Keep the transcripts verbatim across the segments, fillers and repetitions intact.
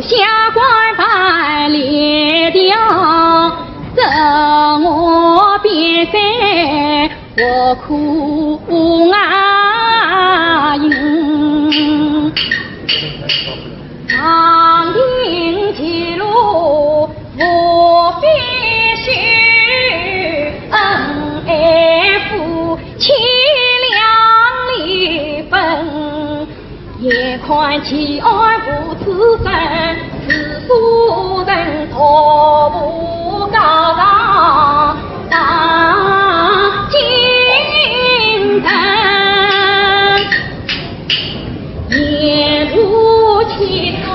下官办理的，这我便在何苦啊？嗯。长亭记录无非是恩爱夫妻两离分。 眼看其案无此人，自诉人徒步告上当今人。沿途乞讨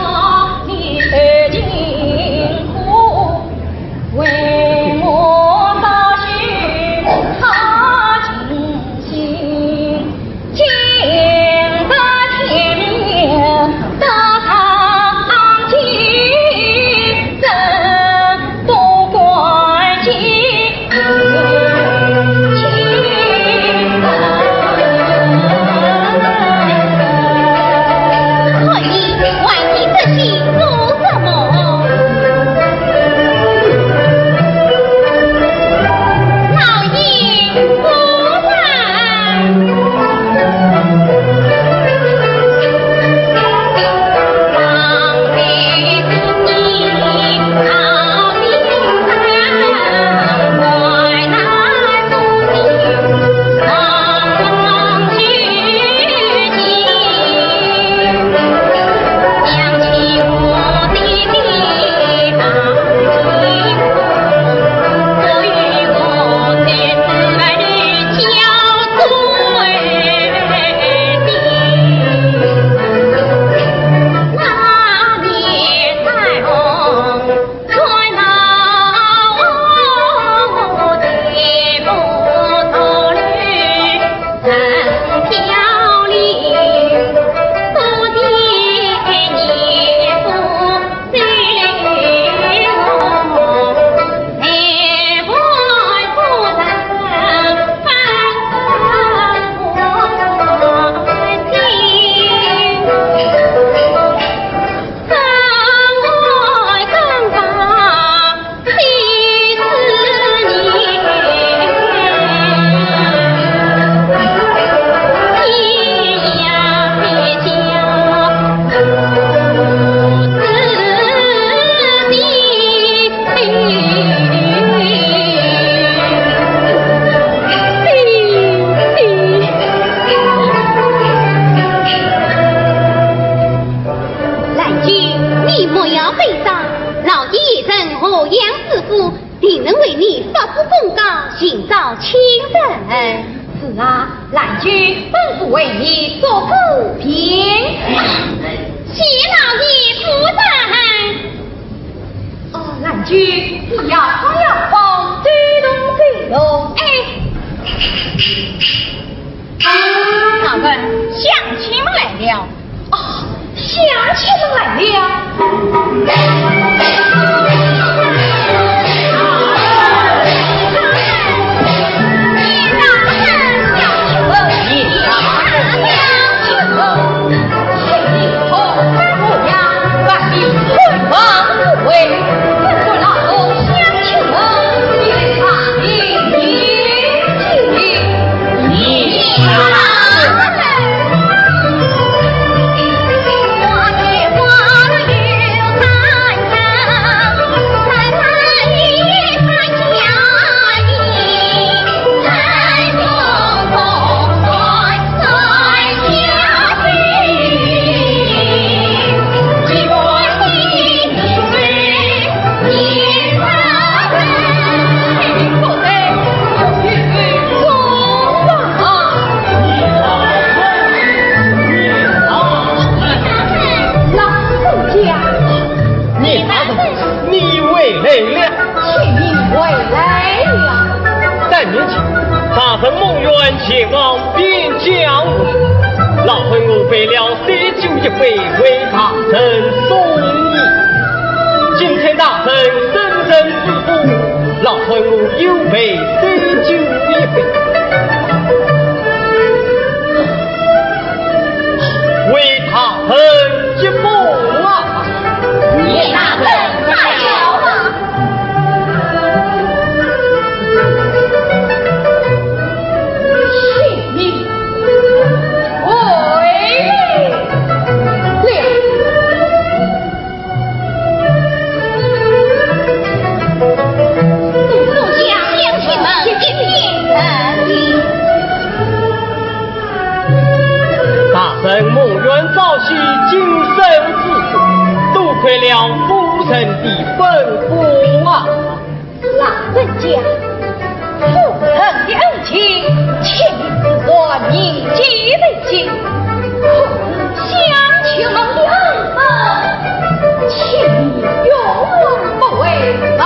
你受尽苦，为我道是好尽心。 看你还提这些做什么？ 老爷夫人。兰君，你莫要悲伤，老爷也曾颐养之恩，定能为你发纸封告，寻找亲人。是啊，兰君，本府为你做主便。谢老爷夫人。哦，兰君，你要唱要唱，主动主动。哎。 大人，乡亲们来了。哦，乡亲们来了。老人家，你大人，你回来了。 请你回来呀。但年前，大人蒙冤前往边疆，老恨我备了喜酒一杯为大人送你。今天大人生辰之福，老恨我又备喜酒一杯，为大人接风啊。了夫人的吩咐啊。老人家，夫人的恩情，请你自然铭记在心。可是乡亲们的恩恩，请你永远不会忘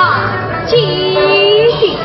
记的。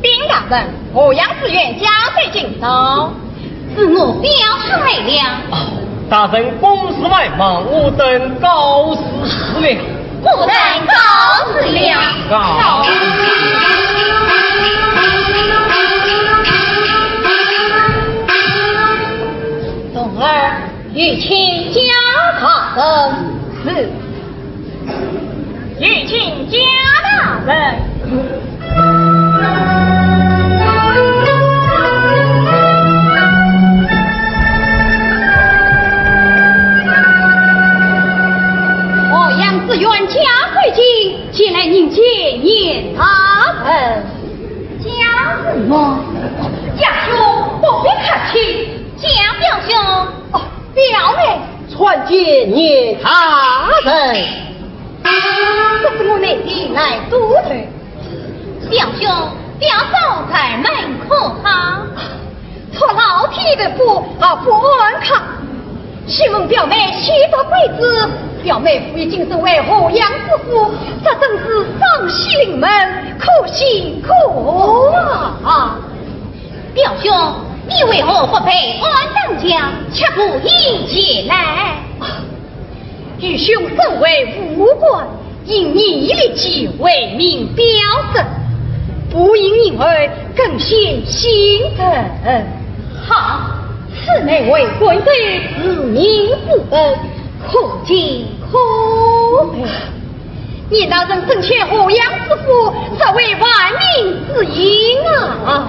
禀大人，河阳知县家在京兆。是我表兄来了。大人公事繁忙，我等告辞了。我等告辞了。告辞。童儿， 有请家大人。是。有请家大人。河阳知县家在京，前来迎接严大人。家什么？家兄，不必客气。家表兄。哦， 表妹。参见严大人。这是我内弟来都头。表兄，表嫂在门口哈。托老天的福，啊，不安康。请问表妹喜得贵子，表妹父已经升为河阳知府，这真是双喜临门，可喜可贺啊！ 表兄，你为何不备案当讲，却故意前来？愚兄身为武官，应义理，为民表侄，不因人爱，更显心疼。好，此乃为官者治民之本，可敬可佩。 严大人升迁河阳知府，实为万民之幸啊！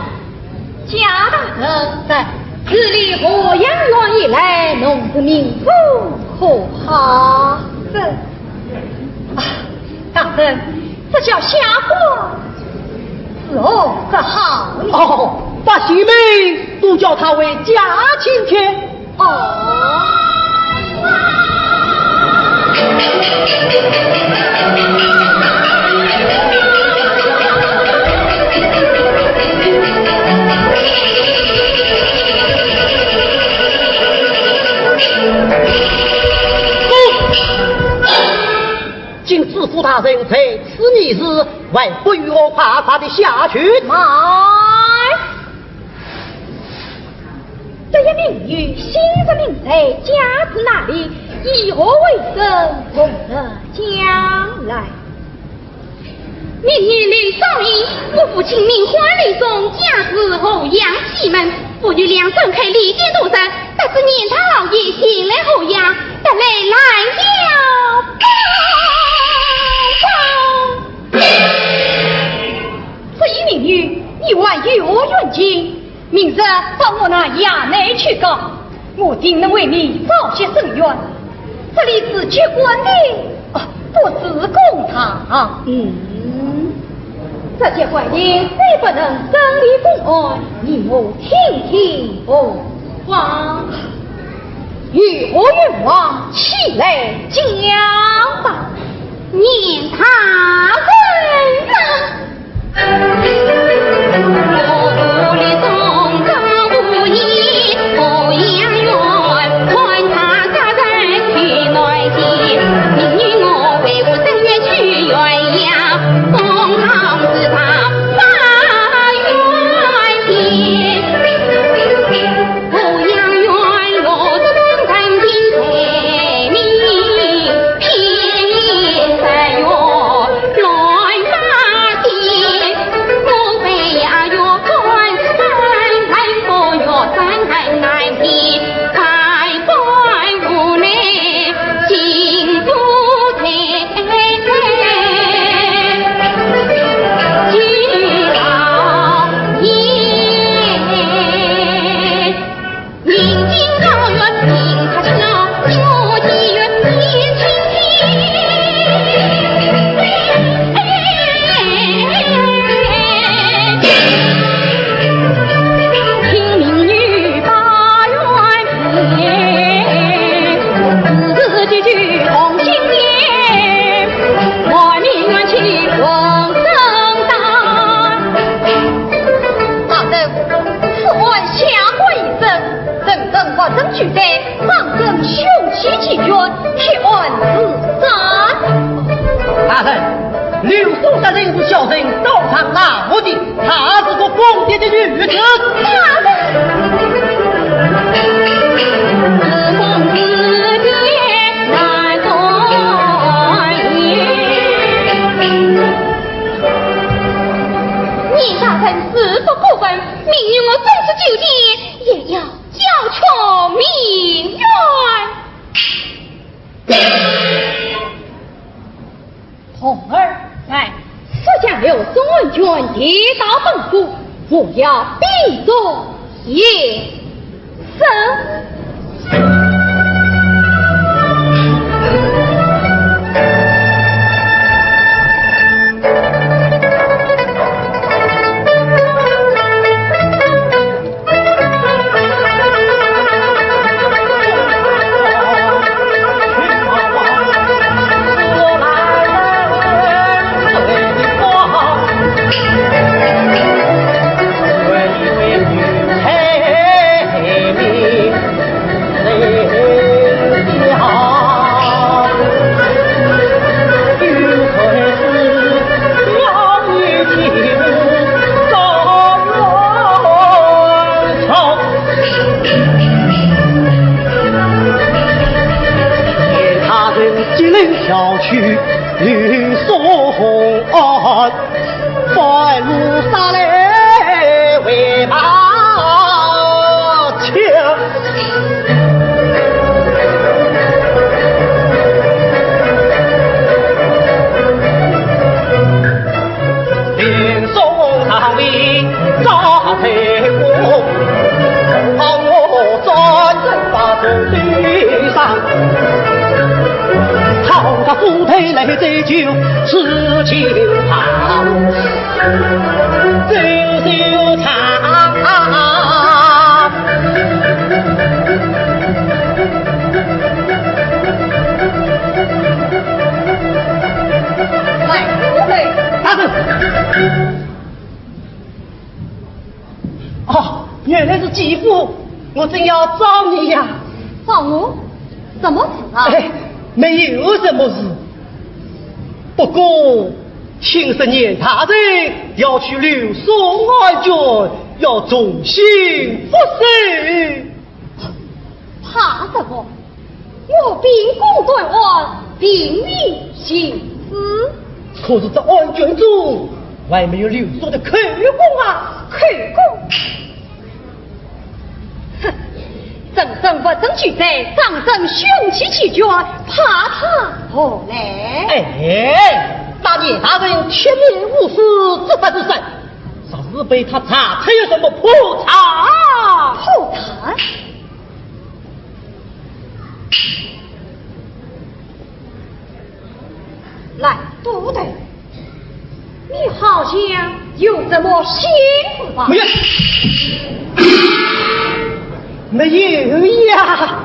家大人。在。治理河阳县以来，侬的民风可好？这，啊，大人，这叫下官如何是好呢？哦，百姓们都叫他为嘉庆天。 哦。今知府大人在此议事，还不与我快快地下去？慢。 这一名女，昔日名谁，家住哪里，以何为生，从何将来？明日里早已，我父亲名唤李忠，家住河阳蓟门，父女俩分开历经多日，得知严大老爷前来河阳，特来拦轿告状。这一名女，你还有何远近？ 明日到我那衙内去告，我定能为你昭雪伸冤。这里是机关的，啊，不是公堂。嗯。这些官人虽不能审理公案，你我听听无妨。有何冤枉，起来讲吧。念大人呐！大人，此案下官一审，人证物证俱在，张生凶器齐全，铁案自斩。大人，刘松杀人是小人，当场拿下的，她是个疯癲的女子。大人，你大人是不过分，命于我总是九年，也要 交出名冤。童儿，来，速将刘松案卷提到本府，我要比作验身。 他人激灵小曲，与所红安。 半路杀来为马枪。林松堂里扎堆过，我转身把头对上，唱个夫妻来醉酒，此情好。 来，大人。哦，原来是继父，我正要找你呀。找我？什么事啊？哎，没有什么事。不过， 听说严大人要取刘松案卷，要重新复审。怕什么？我秉公断案，并未行事。可是这案卷中还没有刘松的口供啊！口供？ 哼，人证物证俱在，张生凶器齐全，怕他何来？哎，那严大人铁面无私，执法如山，若是被他查出有什么破绽？破绽？ 来，都头，你好好像有什么心事吧？没有，没有呀，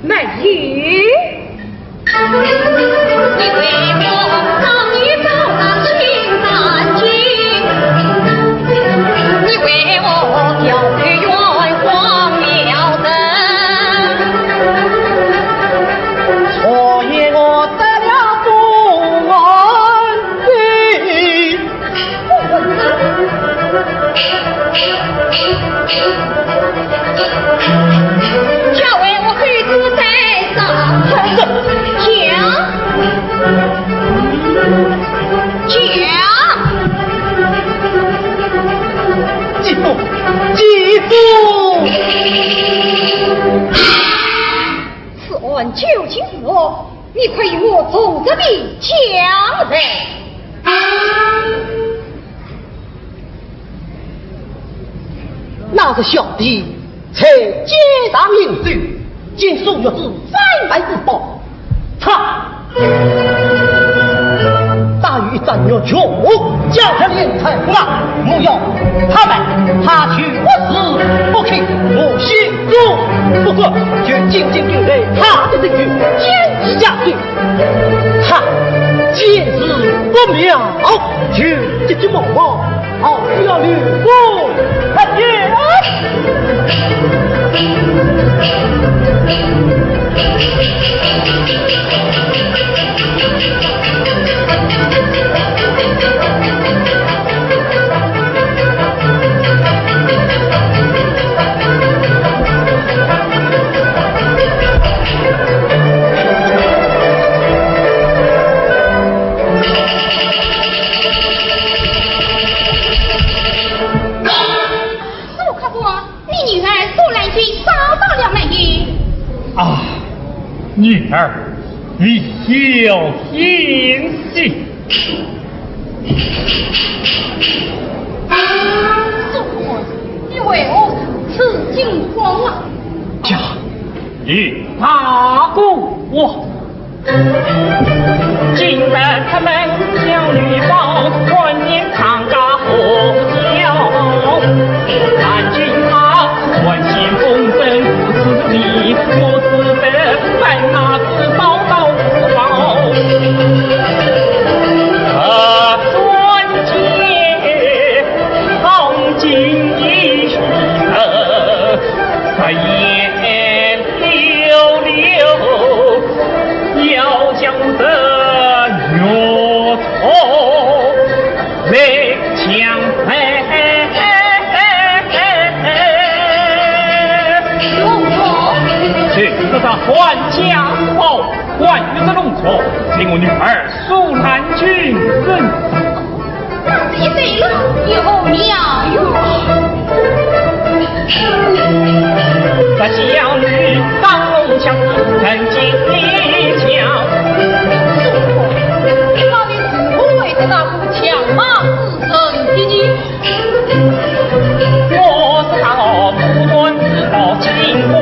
没有。此案究竟如何？ 你快与我从实讲来。那个小弟在街上饮酒，竟所欲之三百之宝，他大有一张玉珏，将他连财不啊，莫要他们，他就不死不肯，我心中不过，就紧紧跟在他的身后，将其押走。 他见势不妙，就急急忙忙，好要留步。快点！苏克伯，你女儿苏兰君找到了没有？啊，女儿，你小心些。苏克伯，你为何如此惊慌啊？呀，你大哥我 今日他们小女宝，欢迎参加和笑。但见他欢喜风生如此地，我只得把那只宝刀不报。可算见好景一时，谁也 溜溜，要将这月头来抢回。公子。是，这个还家宝，关于这龙镯，请我女儿苏兰君认。 那这一对了又何用？这小女当龙枪，曾经讲。老爷，我为这大哥强马之神的呢。我是大不断知道经过。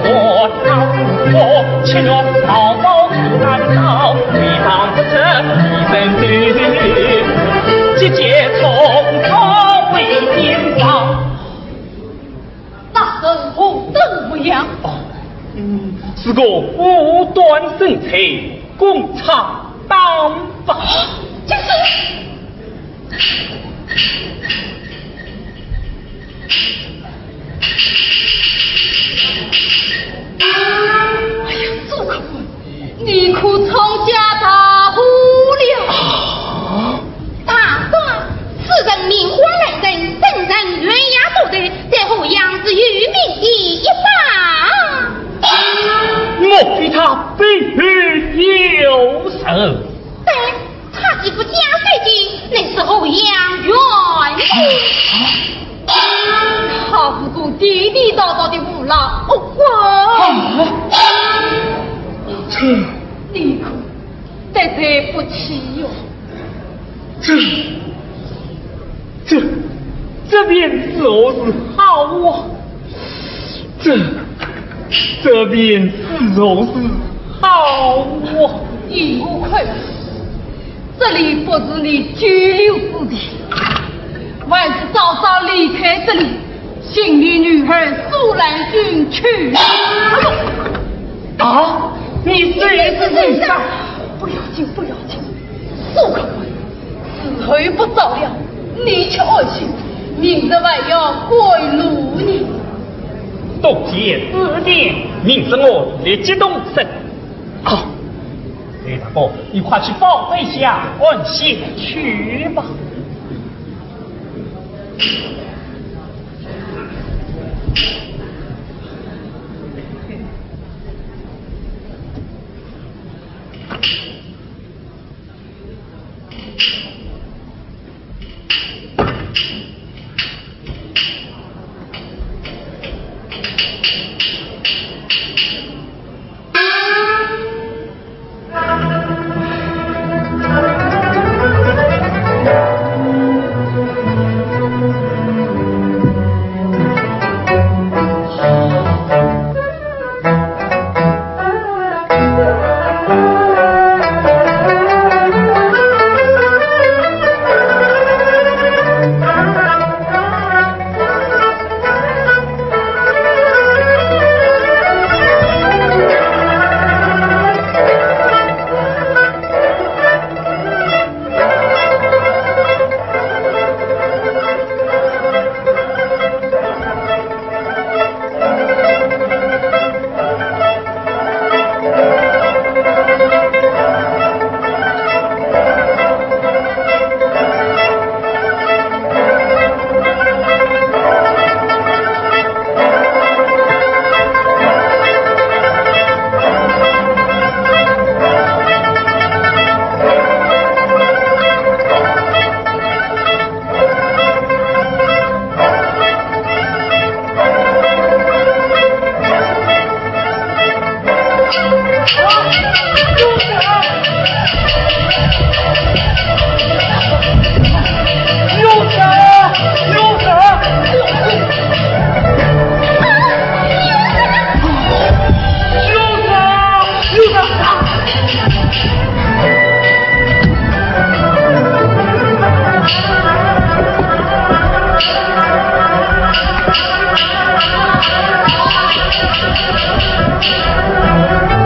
大人何等模样？哦，嗯，是个五段神才，公差当房。就是。 哎呀，苏克伯，你可闯下大祸了！啊？大胆，此人名唤来人，真正月牙多头，在河阳是有名的一把。莫非他背后有人？对， 他既不讲水晶，乃是河阳县令。他是个地地道道的无赖恶棍。啊，这，你可得罪不起哟。这，这，这便如何是好啊？这，这便如何是好啊？依我看， 这里不是你久留之地。还是早早离开这里，请你女儿苏兰君去。哎呦！啊，你这是怎样？不要紧，不要紧，苏客官，时候不早了，你且安心，明日还要赶路呢。多谢指点，明日我立即动身。好，雷大哥，你快去报备下，安歇去吧。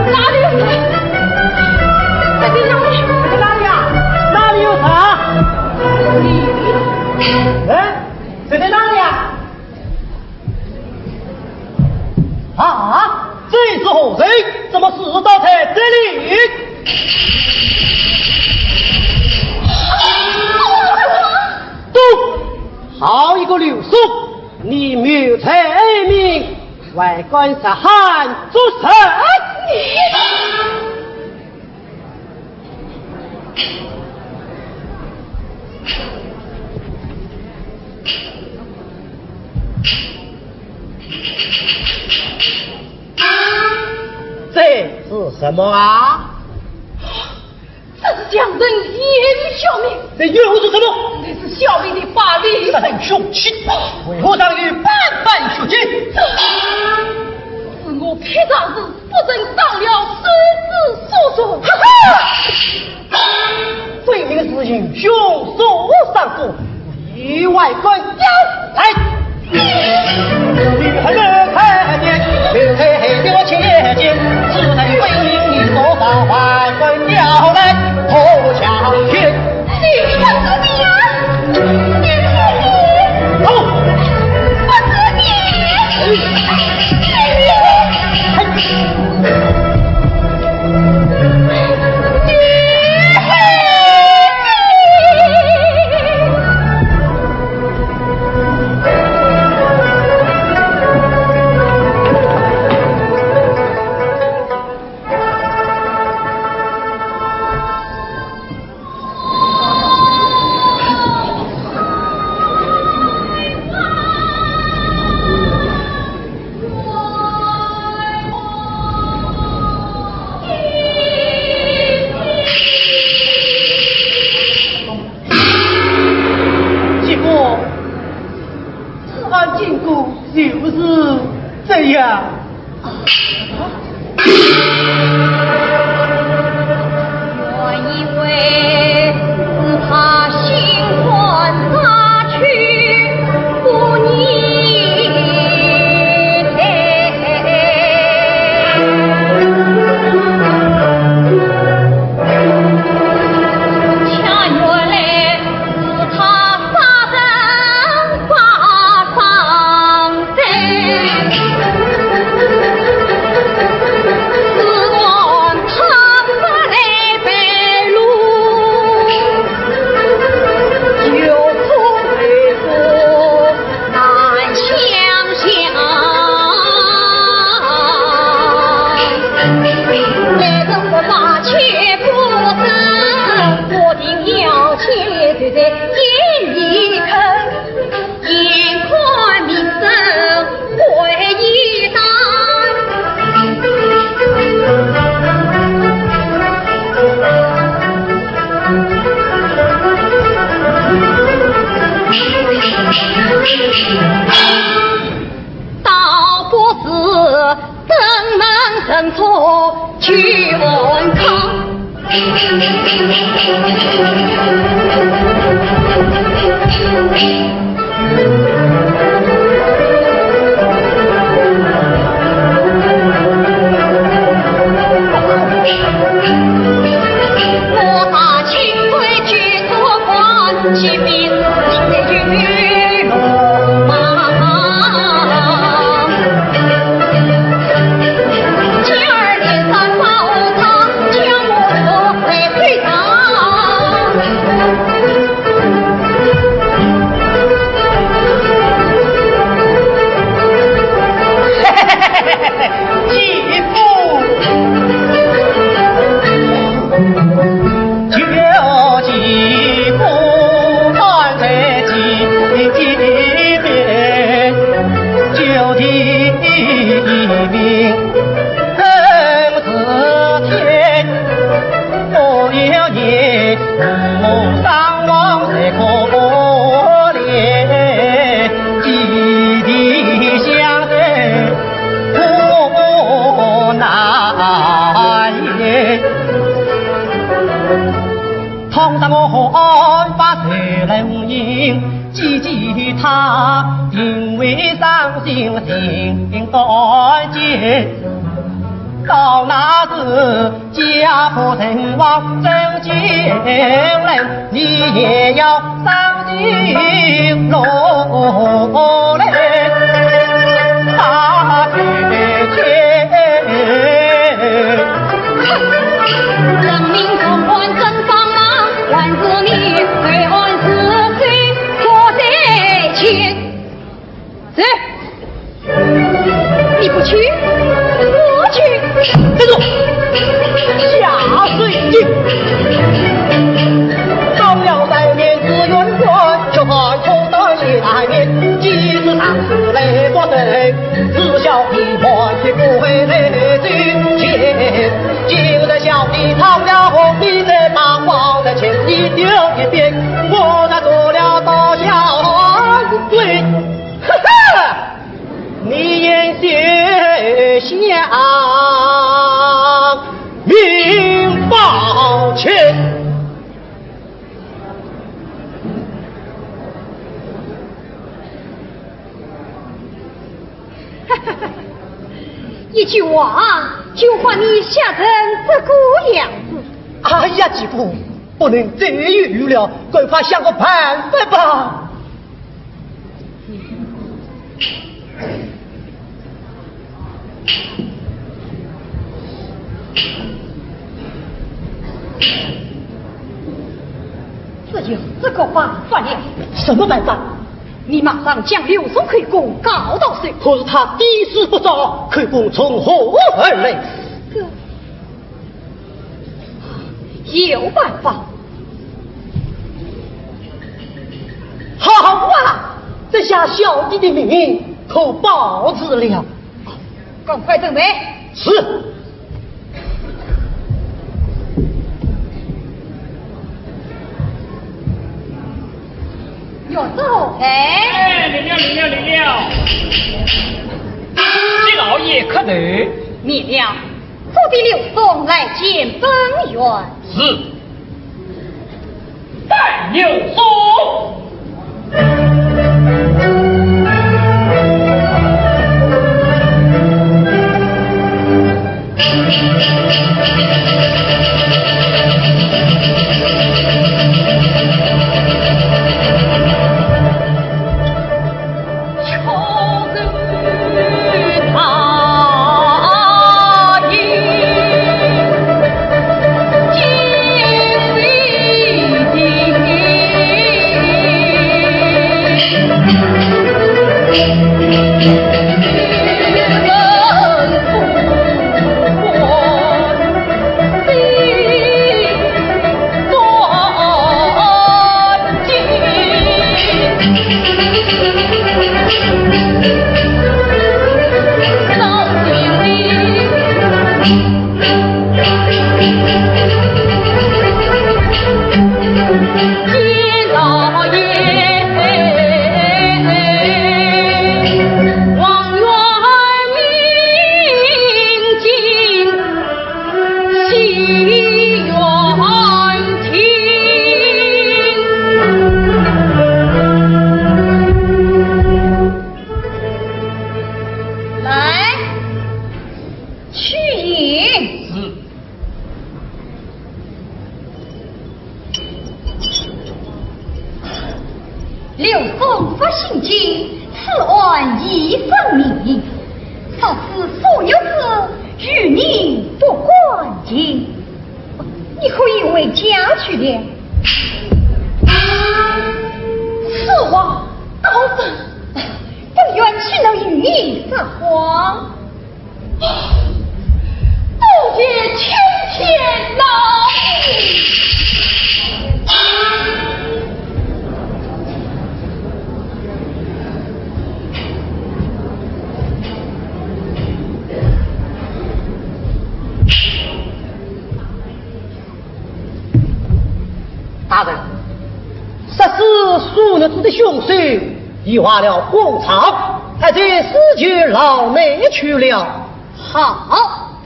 哪里有人？在这哪里？在哪里啊？哪里有人？哎，在这哪里啊？啊，这是何人？怎么死倒在这里？都，好一个刘宋！ 你谋财害命，还敢杀汉作死！这是什么啊？ 这是强人严小明。这又是什么？这是小明的把柄。杀人凶器，为何尚有斑斑血迹？是我劈柴时不慎伤了手指所伤。哈哈！分明是行凶所伤故，与外官交代。 结果，此番经过就是这样。原以为是他心肝杀去继父，走。你不去，我去。站住！下水去！哈哈！你也休想明白去。一句话就把你吓成这个样子。哎呀，继父，不能再犹豫了，赶快想个办法吧。 只有这个办法了。什么办法？你马上将柳松口供告到手。可是他抵死不招，口供从何而来？这 有办法。好啊，这下小弟的命可保住了。赶快准备。是。岳父。哎。哎，灵了，灵了，灵了。季老爷磕头。免了。 速带柳松来见本院。是。带柳松。一声命，杀死所有者，与你不关情。你可以回家去了。此话当真？本院岂能与你撒谎？ 多谢青天老爷。大人，杀死苏日子的凶手已下了公堂，还请施主老内去了。好，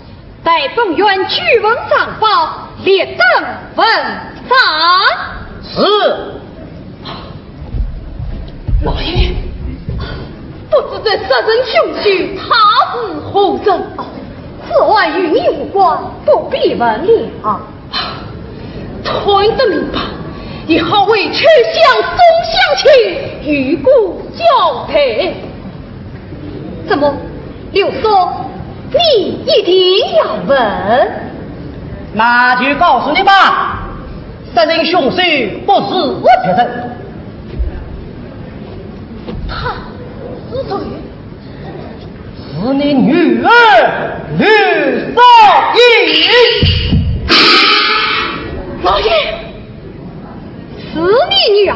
待本院具文上报，立等问斩。是。老爷，不知这杀人凶手他是何人？此案与你无关，不必问了。 看得明白，你好回去向众乡亲有个交代。怎么，柳松，你一定要问？那就告诉你吧，杀人凶手不是别人，他是谁？ 是你女儿柳少英。老爷，是你女儿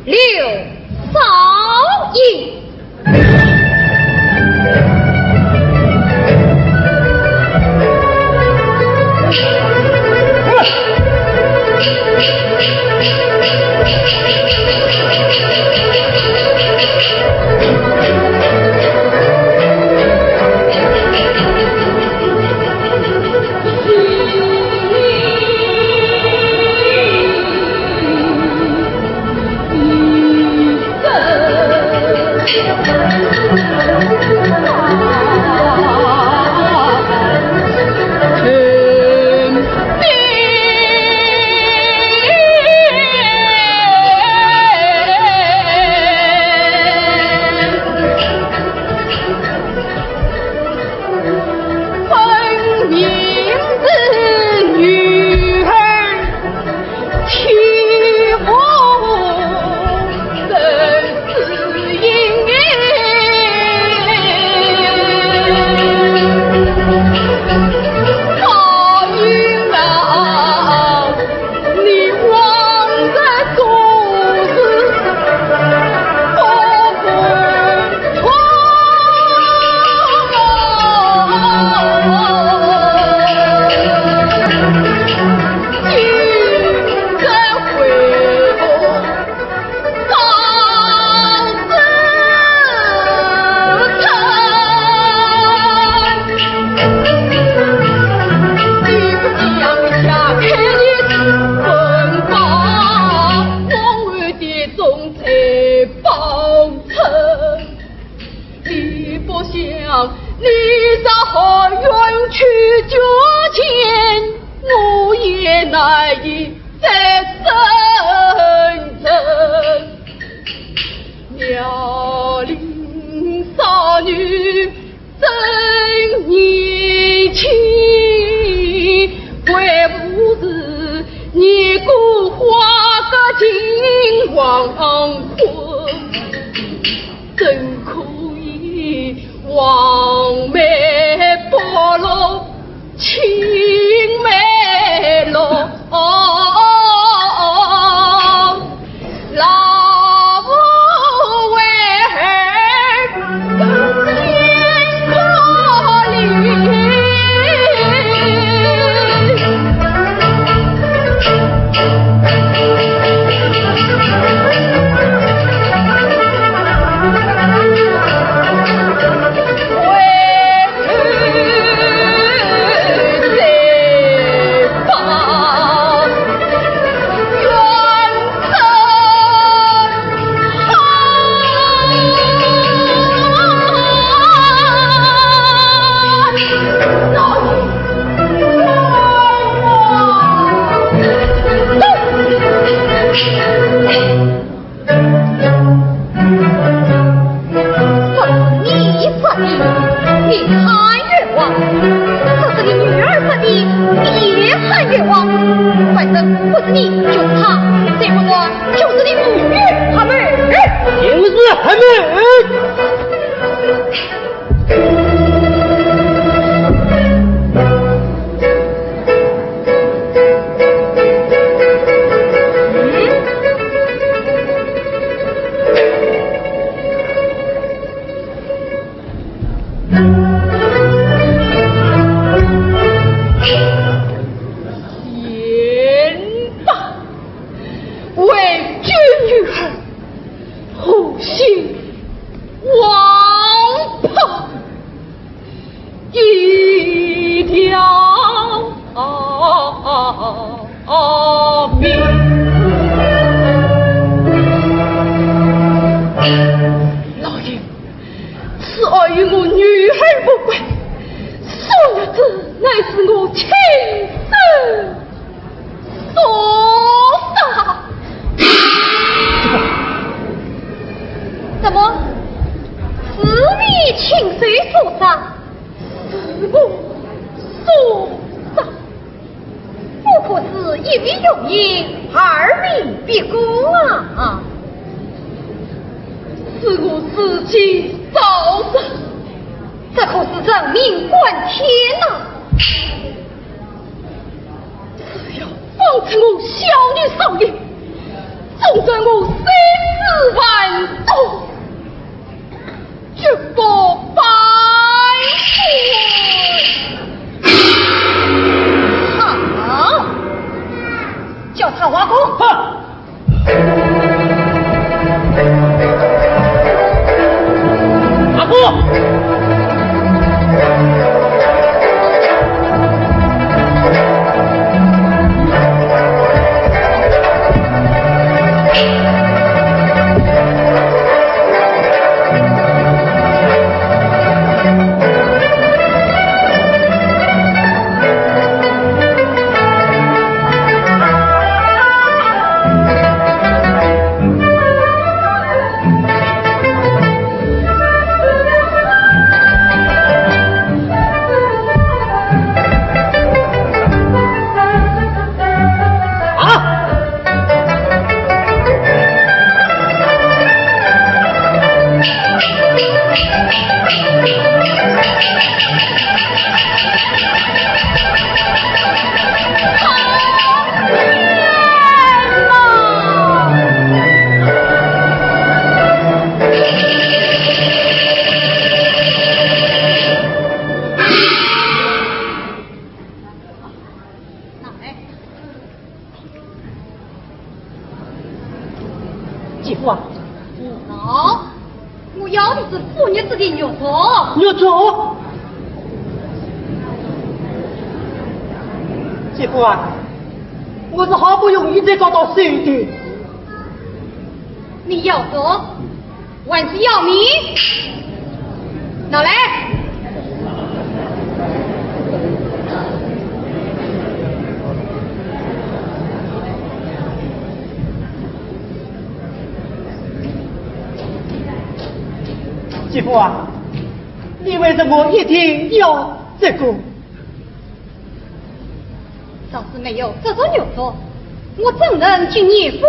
柳少英。与我女儿无关，苏月珠乃是我亲手所杀。怎么？是你亲手所杀？是我所杀。 不可是一命呜呼，二命逼供啊！是我自己造成。这可是人命关天呐！只要放出我小女少爷，纵然我生死犯中， 绝不反悔。好，叫他画供。哼！阿哥！啊！姐夫啊，喏，我要的是半日之的肉粥。肉粥？姐夫啊，我是好不容易才搞到手的。你要粥， 还是要命？拿来！姐夫啊，你为什么一定要这个？ 若是没有这种肉粥，我怎能进严府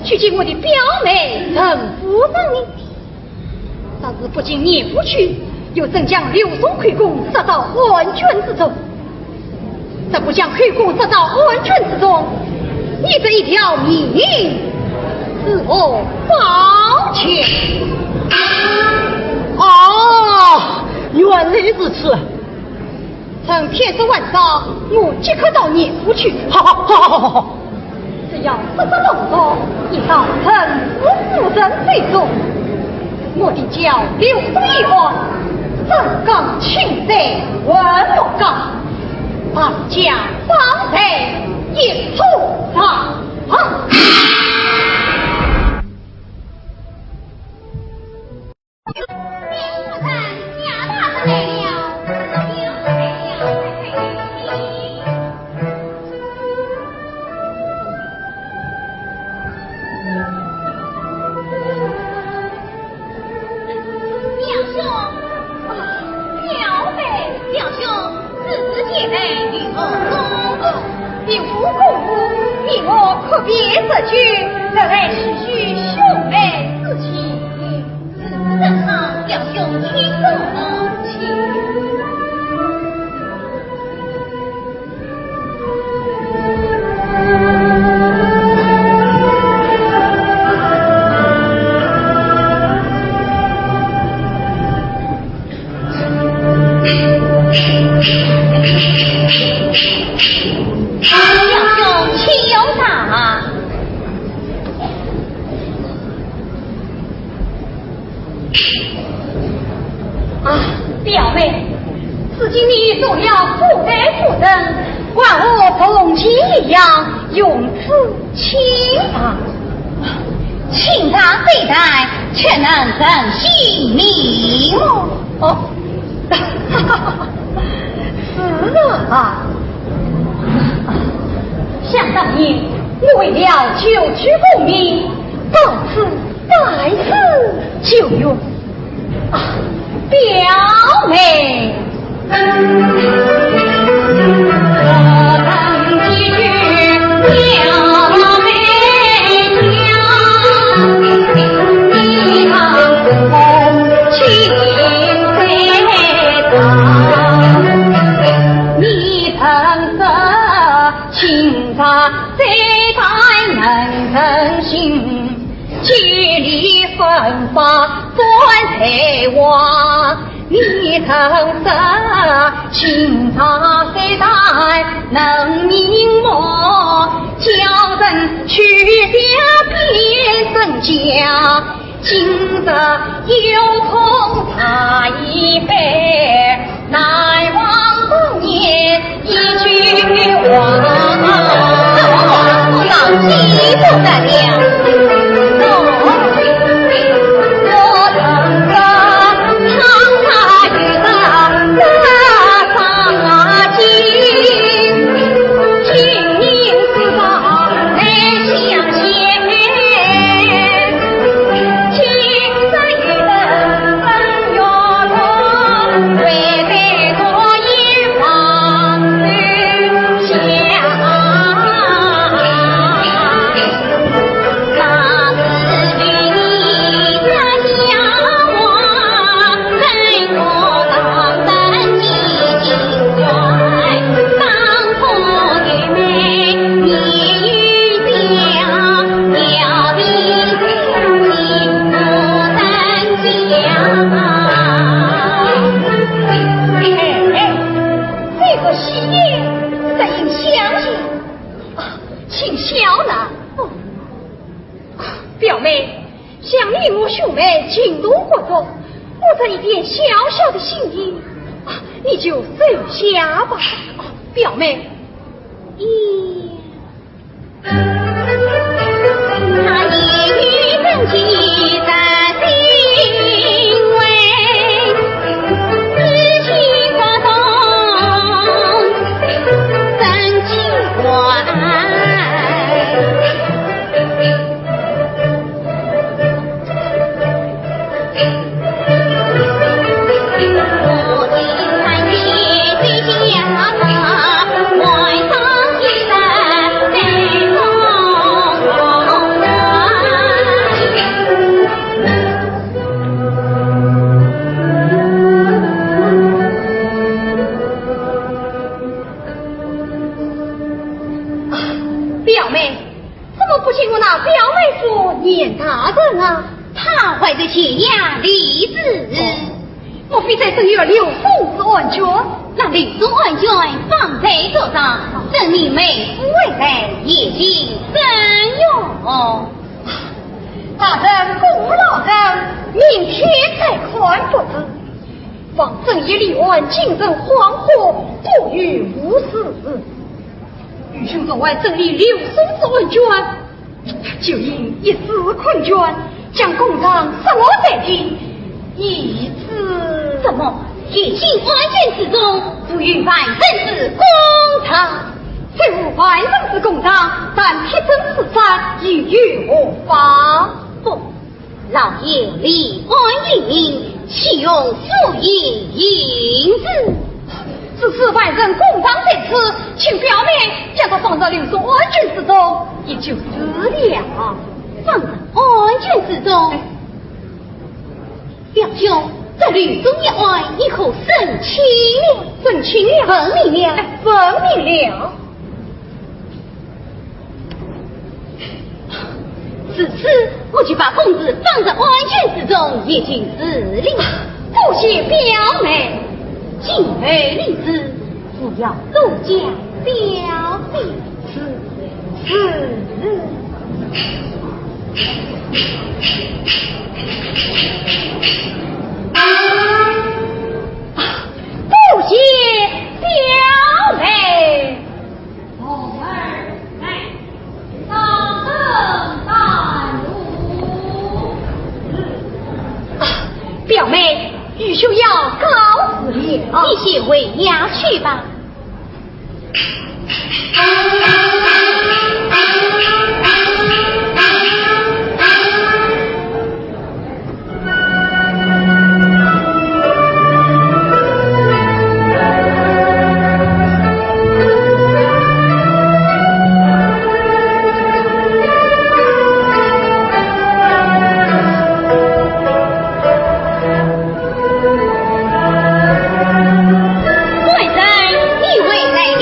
去见我的表妹陈夫人呢？若是不进严府去，又怎将刘宋口供塞到案卷之中？若不将口供塞到案卷之中，你这一条命如何保全？哦，原来如此。 趁天色还早，我即刻到严府去。好，好，好，好，好，好。只要这个漏洞一到陈氏夫人手中，我定叫刘宋一案正告清白还不告，把家当罪一吐上。表兄，啊，表妹，表兄，此事前来与我公公。有公公，你我可别说句，特来叙叙兄妹之情。 是，正好，表兄请坐，请。表兄请用茶。 啊，表妹，如今你做了府台夫人，还和从前一样用此清茶？清茶虽淡，却能成性命。哦，是啊，想当年我为了救取功名，到此拜师求学。啊，表妹。 哎，哎，这个喜帖，怎样写？啊，请笑纳。哦，表妹，想你我兄妹情同骨肉，我这一点小小的心意，啊，你就收下吧。哦，表妹，你 表妹， 怎么不请我那表妹夫严大人啊？他还在悬崖立誓。哦，莫非在正月留送此案卷？那留送案卷放在桌上，等你妹夫回来，一并赠与。大人公务劳然，明天再看不迟。望正月立案，精神恍惚，不遇无事。 愚兄昨晚整理留送之案卷，就因一纸困卷，将公堂失落在即，以致……怎么？一经案卷之中，不与万人之公堂？虽无万人之公堂，但铁证如山，又有何妨？不， 老爷立案一名，岂容府尹行事？此次万人公堂在此，请表妹将他放入留送案卷之中，也就是了。放入案卷之中？哎。表兄，这留送一案，你可审清了？审清了。问明了？哎，问明了。 如此，我就把公事放入案卷之中，也就是了。多谢表妹。今后立事，务要多加小心。是，是。啊，多谢表妹。 啊，表妹，愚兄要告辞了。你先回衙去吧。官人，你回来了。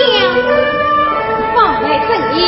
方才正言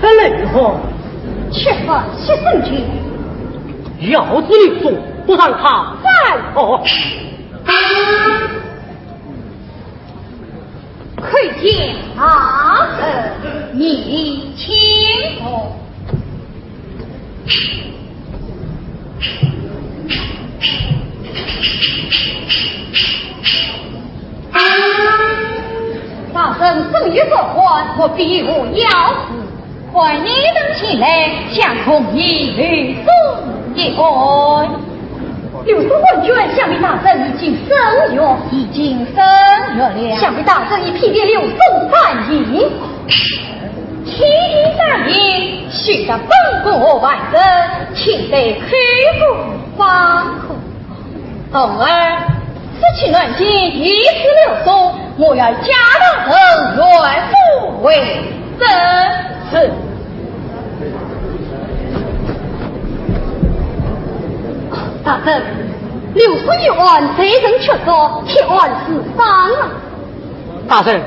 得了以后，吃饭吃圣经，要子刘松，不让他犯。哦。叩见大人，你请坐。 大人身有重患，我必无要事，唤你等前来，想同你刘松一案。刘松案卷，想必大人已经审阅。已经审阅了。想必大人已批阅刘松犯行。批案三年，须得本官和犯人，亲对口供方可。 童儿，此起案件，疑似刘松，我要假大人岳父为证。是。大人，刘松一案罪证确凿，铁案自彰了。大人，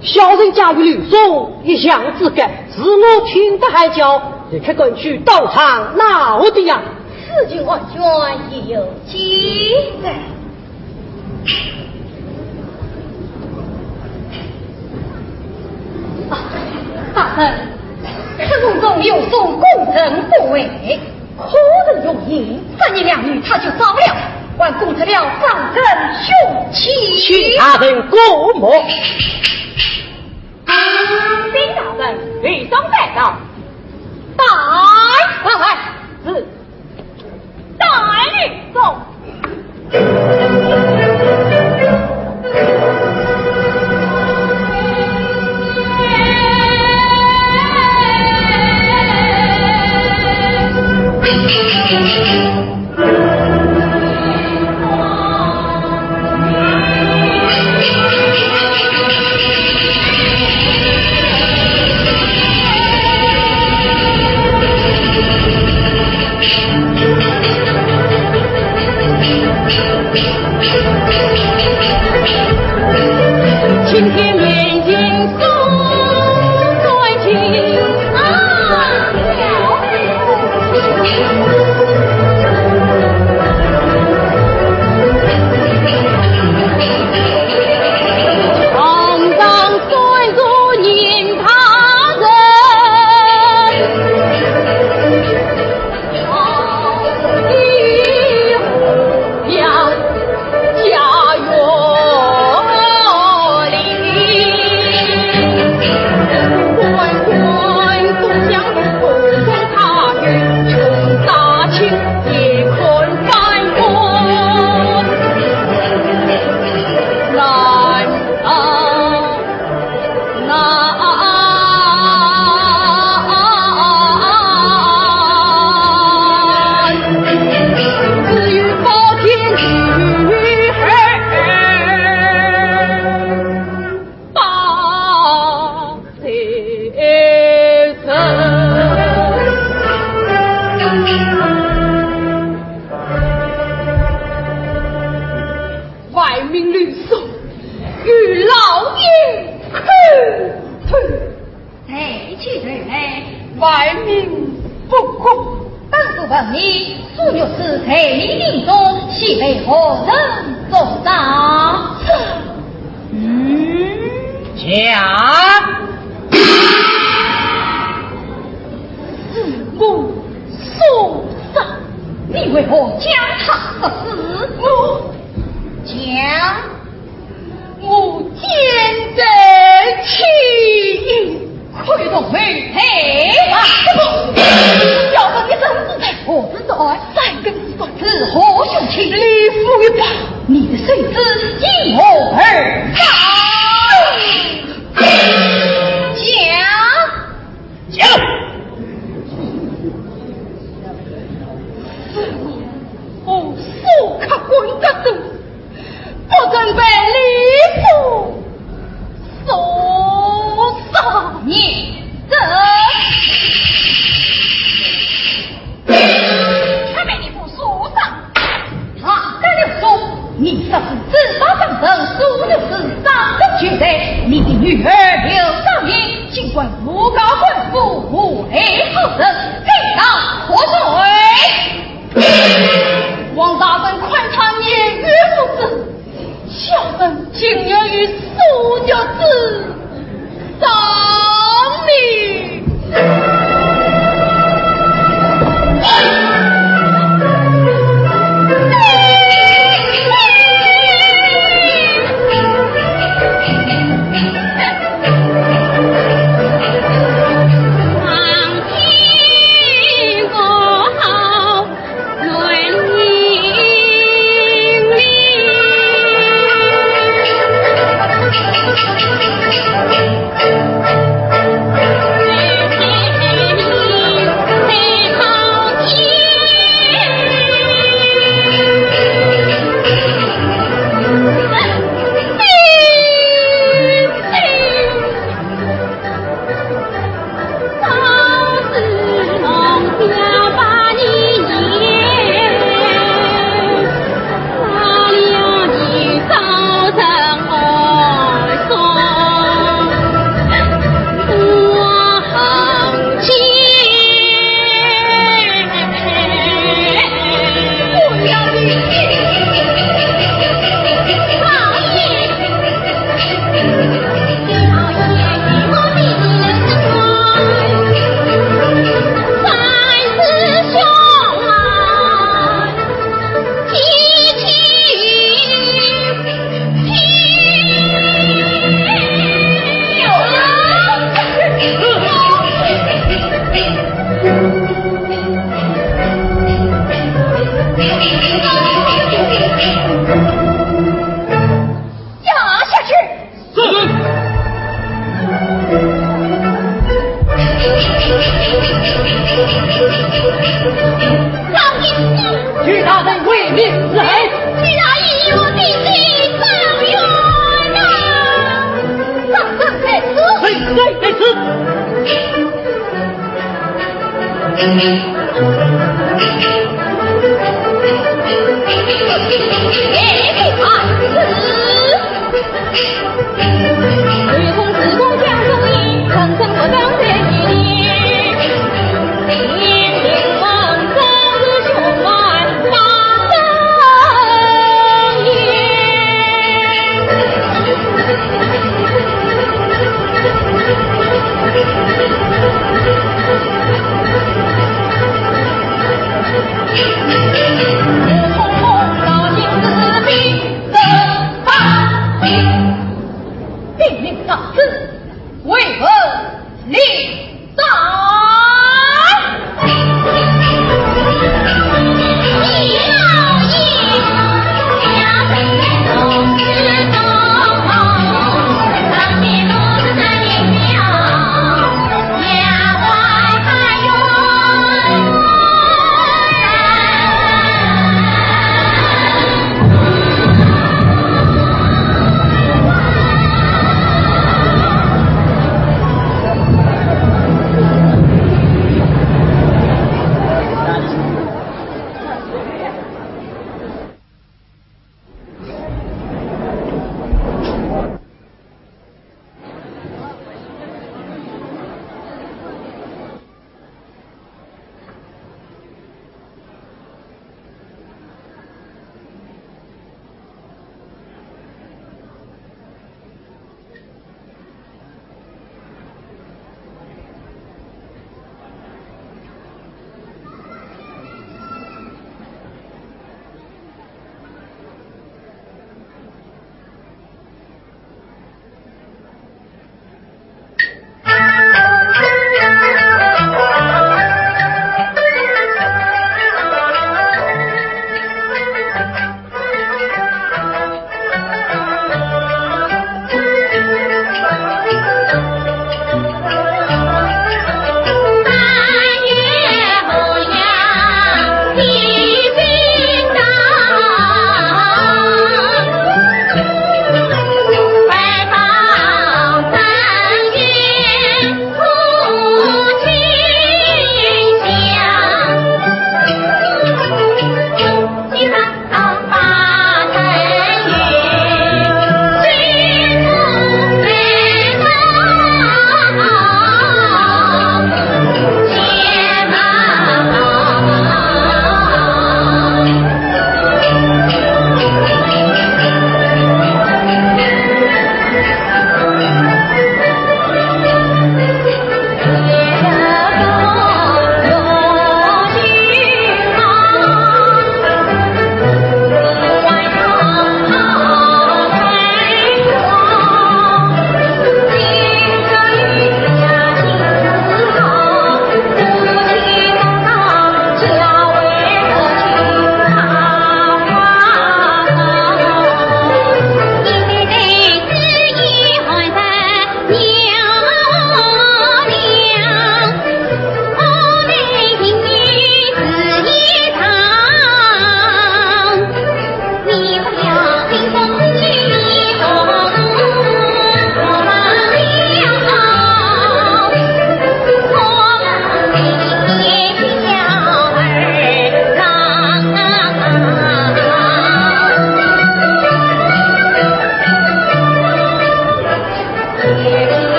小人家与刘松一墙之隔，是我听得喊叫，立刻赶去当场拿回的呀。此情案卷已有记载。啊，大人，此案中刘松供认不讳， 可曾用刑？三言两语他就招了，还供出了伤人凶器。请大人过目。禀大人，刘松带到。带。快快。是。带刘松。 外面刘松与老爷叩头。抬起头来。外面不公。当初问你，苏玉是在你营中，系被何人所杀？嗯。讲。是我所杀。你为何将他杀死？我讲。 我奸贼起义，可以动为贼啊！不，要问你真是在何时作案？三更时分。是何凶器？李府一把。你的手指因何而伤？讲。 讲。哦，苏克官大人，不曾被李府所杀。你这，却被李府所杀。他得了手。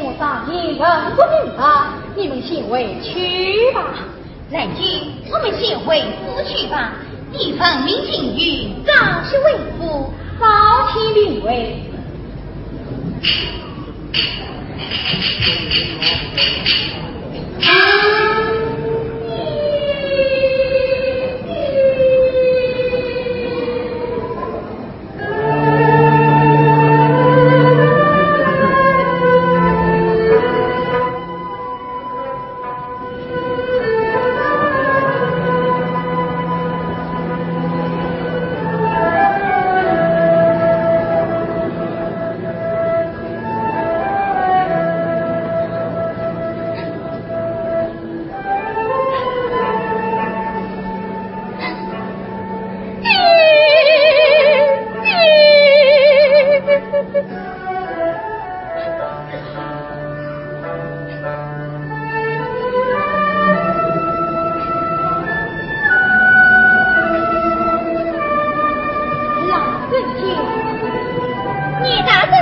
我大人不明白，你们先回去吧。兰英，我们先回府去吧。你奉命进京，早些回府，早些明回。 老尊君，你大人。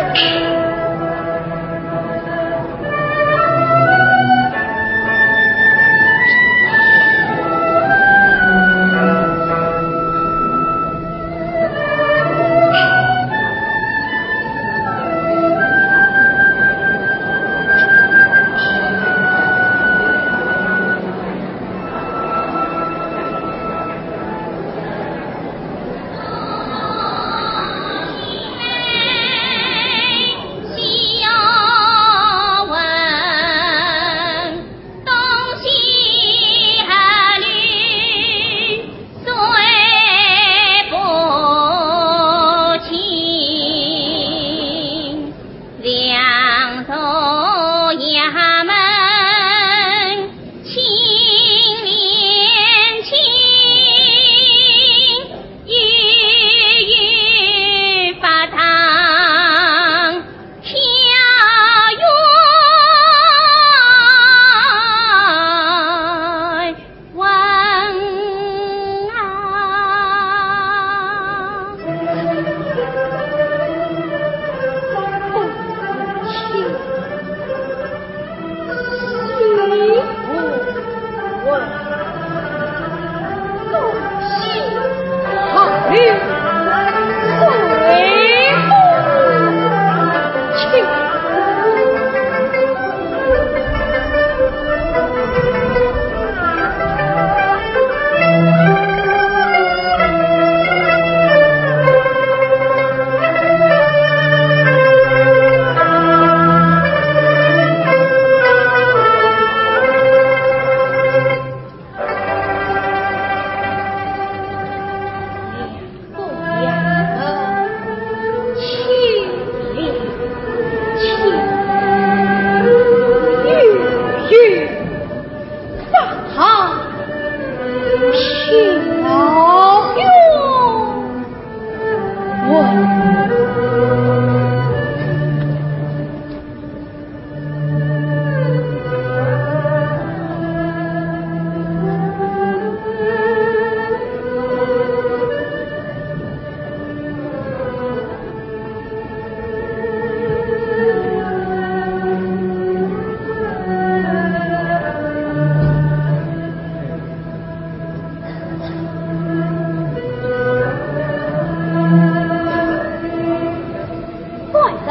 官人，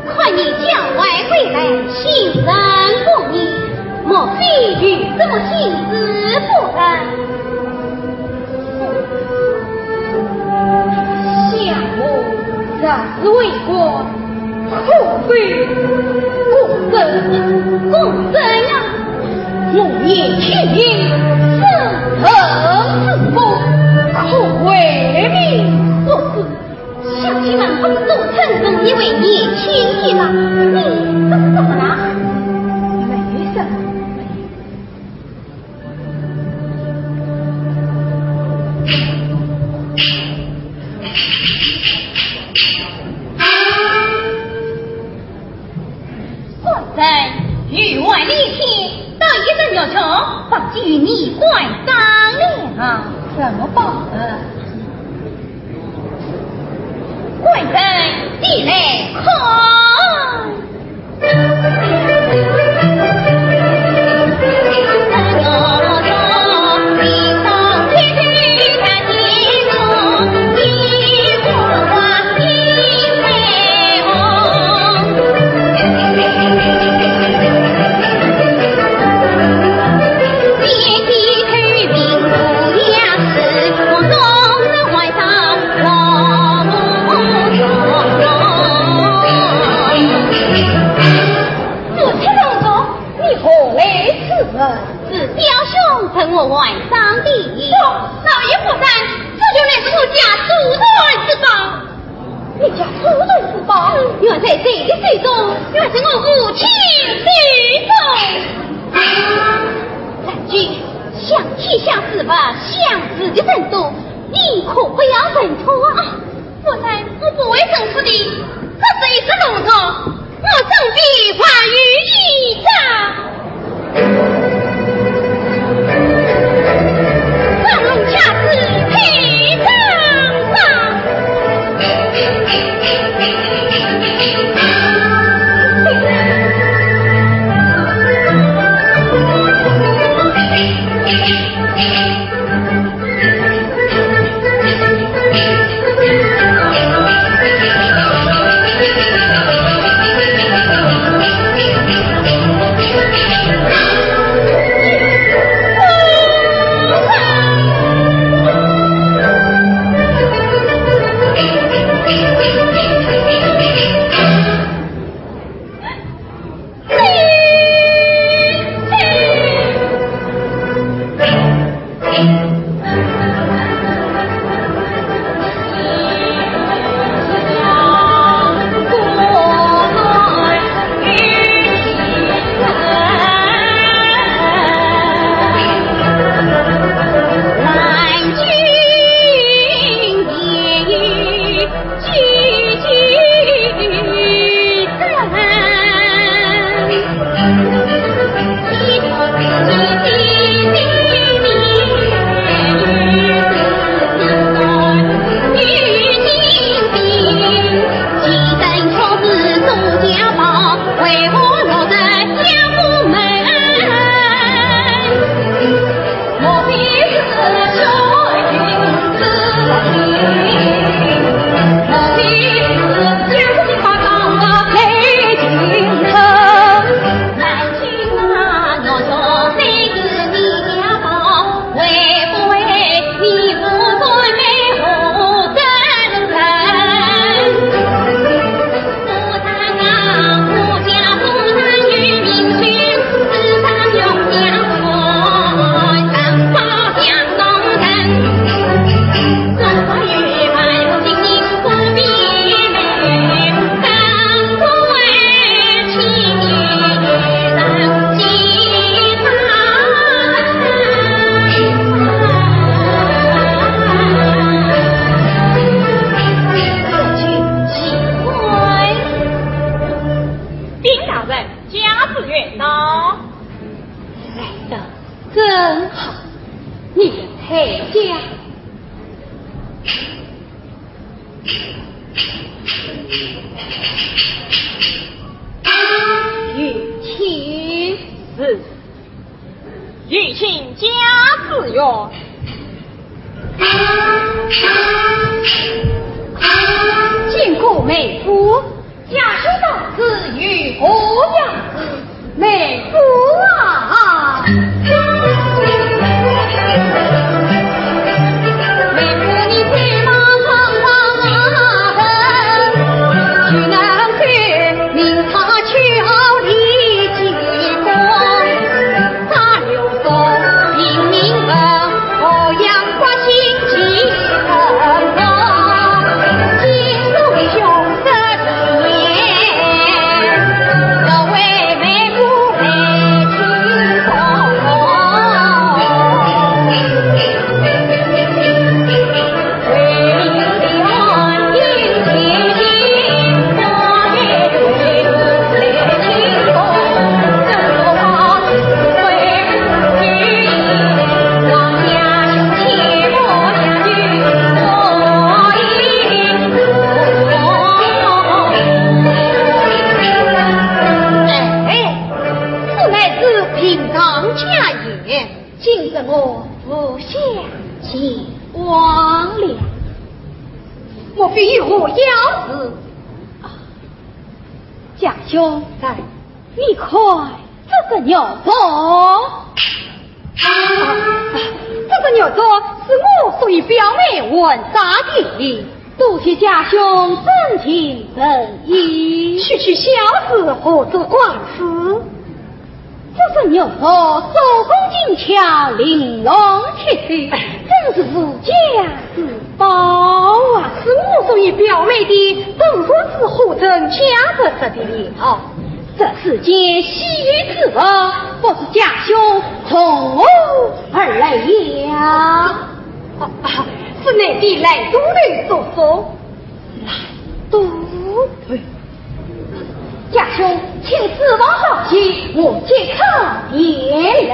看你叫外归来，心神不宁，莫非有什么心事不成？想我若是为官，可非公正。公正呀！我年轻人，身受之苦，可为民所诛。 乡亲们不知多称赞一位年轻人了，你这是怎么了？没什么。官人，御外离天，到一人要求，把与你官商量。怎么办？ 官人，你来看。还赏的。不，老爷不然，这就乃是我家祖传之宝。你家祖传之宝？原在谁的手中？原在我父亲手中。兰君，想天下事物，想事的人多，你可不要认错啊。 不然，我不会认错的，这是一只龙珠，我身边还有一只。万龙家子配上上。禀大人，家主院到。来得正好，你的太监。有请。是。 有请家主院。见过妹夫。家兄到此有何要事？妹夫啊！哎，此乃是平常家宴，今日我无相见。 忘了。莫非有何要事？啊，家兄。在。你看这只玉镯。啊，啊，这只玉镯是我送与表妹还赏的，多谢家兄真情实意。区区小事，何足挂齿？这身玉镯，做工精巧，玲珑剔透，真是无价之宝啊！是我所以表妹的，怎说是货真价实的了？这世间稀有之物，不知家兄从何而来呀？啊，啊，是你的烂肚头所送。烂肚头？ 家兄，请指望好戏，我即刻前来。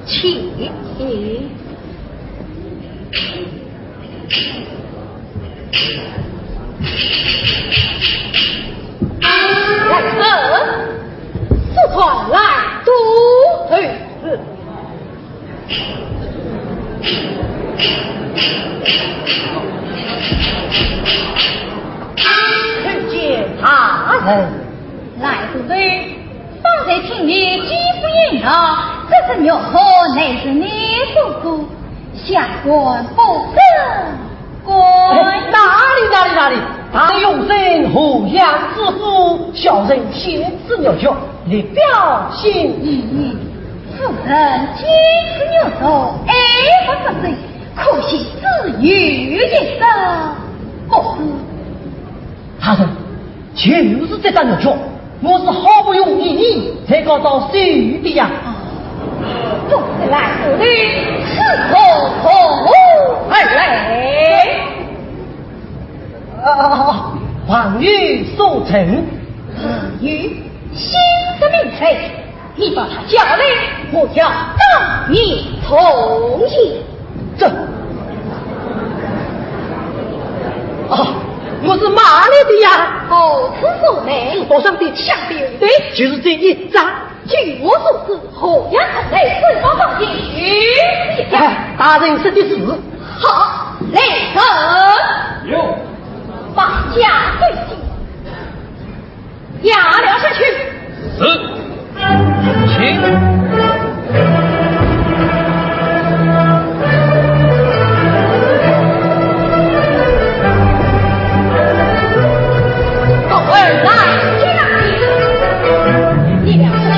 请。来人，速传烂肚头。 参见大人。烂肚头，方才听你几番言道，这身玉镯乃是你所做，下官不敢。 哎，哪里，哪里，哪里！大人用心，何样之苦，小人天赐玉镯，力表心意。嗯，夫人天赐玉镯，爱不释手，可惜只有一只，不是？大人，就是这只玉镯， 我是好不容易才搞到手的呀。不是烂肚头，是从何而来？啊，朋友所赠。朋友，心得明白，你把他叫来，我要当面重谢。 这，啊，我是骂来的呀。何处说来？我上的下的对，就是这一张。据我所知，何样来？是否放心？哎，大人说的是。好，来人。有。把家对进。 押了下去。是，请。各位来，听啊！你们是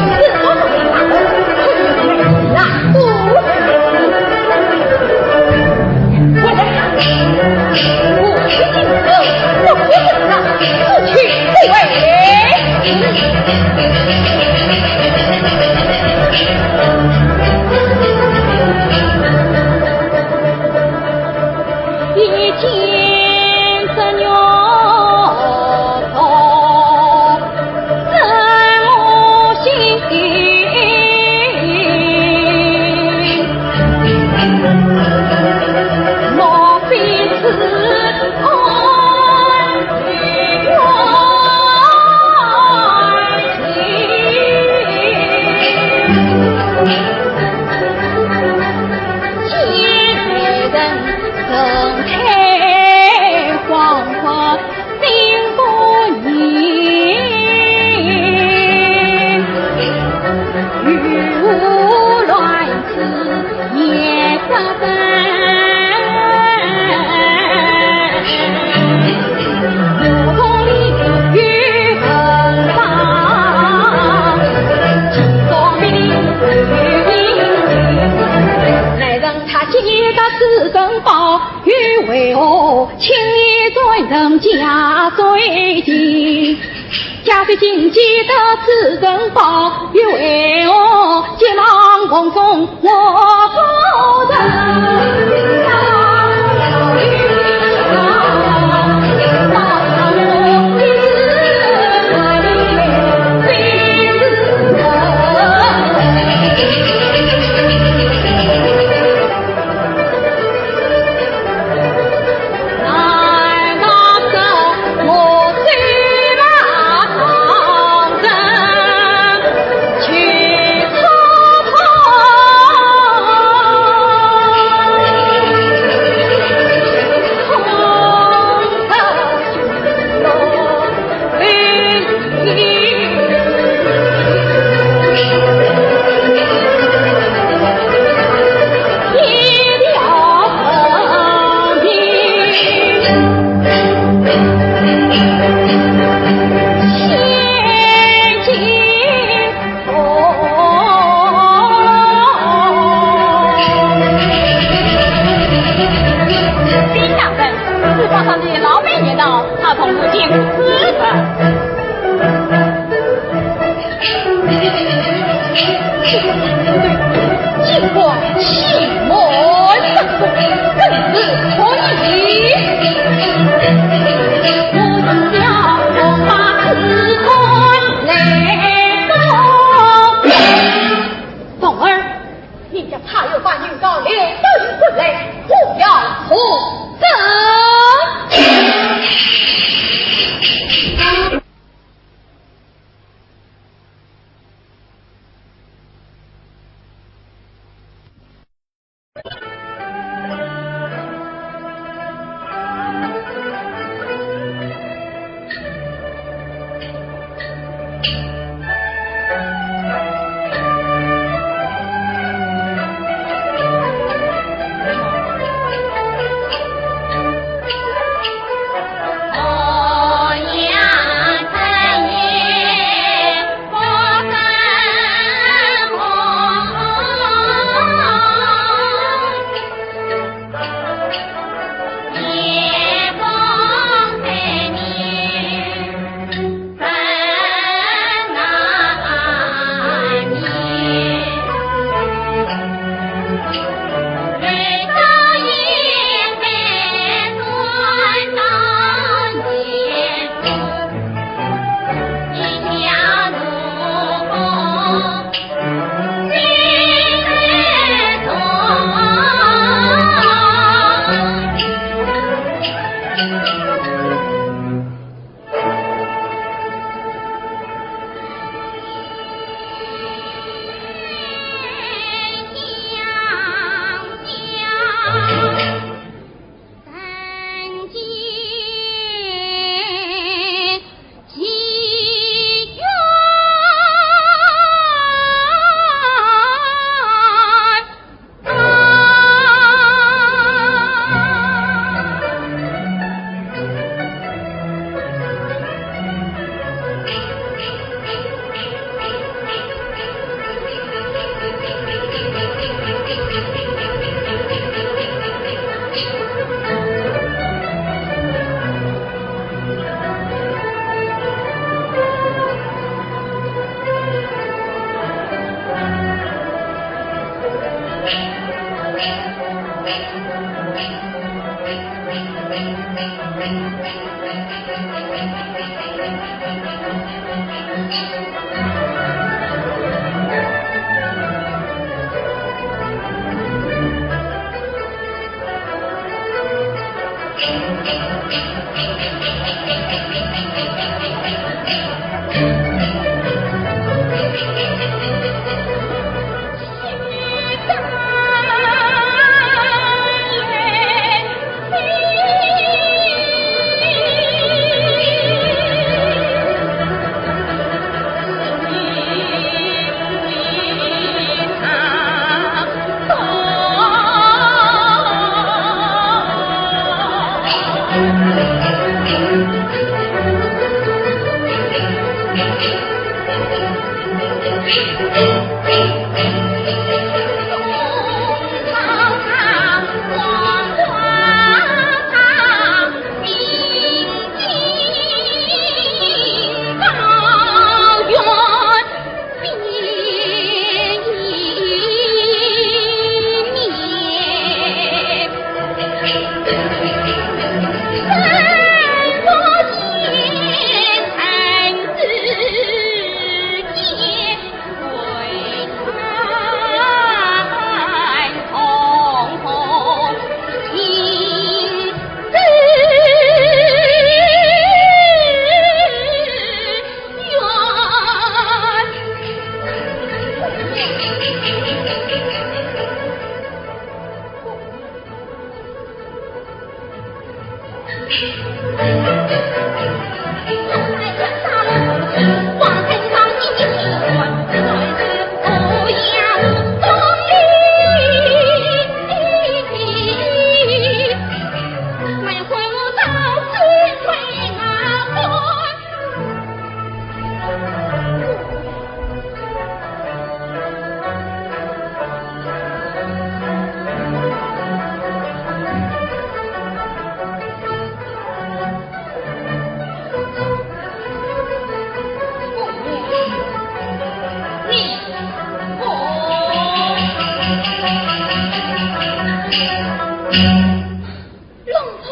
龙冲，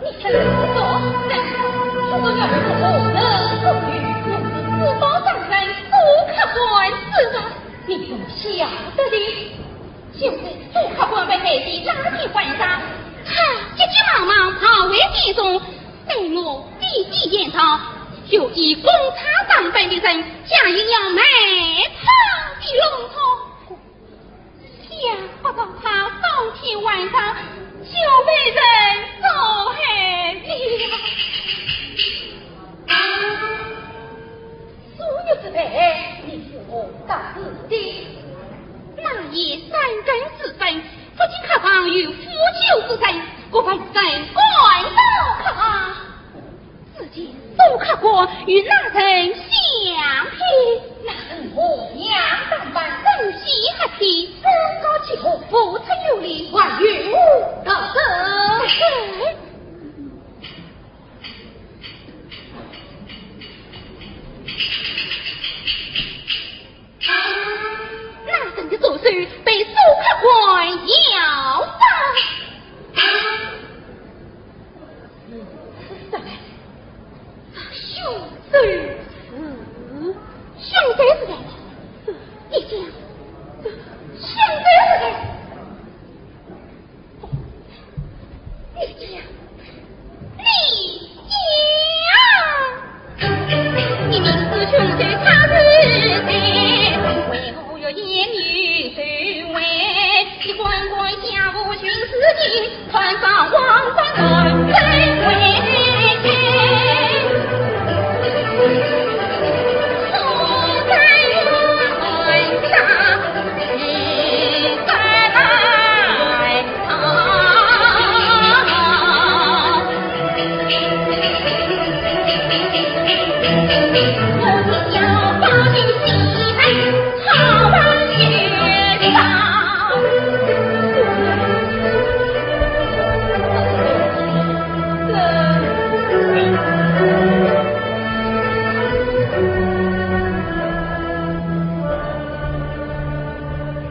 你真是作孽！不过要是我能够与公子私访当然，做客官之道，你不晓得的。就是做客官被害的那天晚上，他急急忙忙跑回店中，对我低低言道，有一公差打扮的人，假意要卖唱的。龙冲， 想不到他当天晚上就被人杀害了。苏之辈，你是何等子弟？那夜三更时分，只见客房有腐朽之人，我闻声赶到客房，只见苏客官与那人相配。那人模样打扮，身披黑披，身高几何，步履有礼，还有何道德？那人的左手被苏客官摇伤。如此说来，这凶手是……凶手是谁？你讲，凶手是谁？ 你讲，你讲。你明知凶手他是谁，为何欲言语羞愧？你官官相护徇私情，看上皇上万岁威。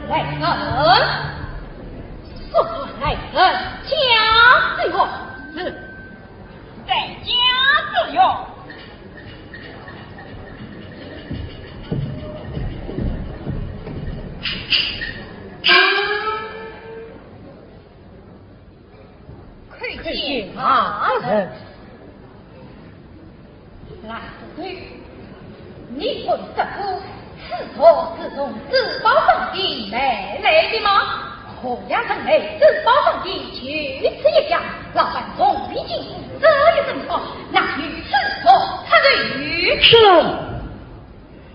来人！速传来人，将之用。是。在家之用。叩见大人。 那个，你问这个，此物是从珠宝商店买来的吗？何样人来珠宝商店就此一家，老板从未进过这一珍宝，哪有此物出入？是。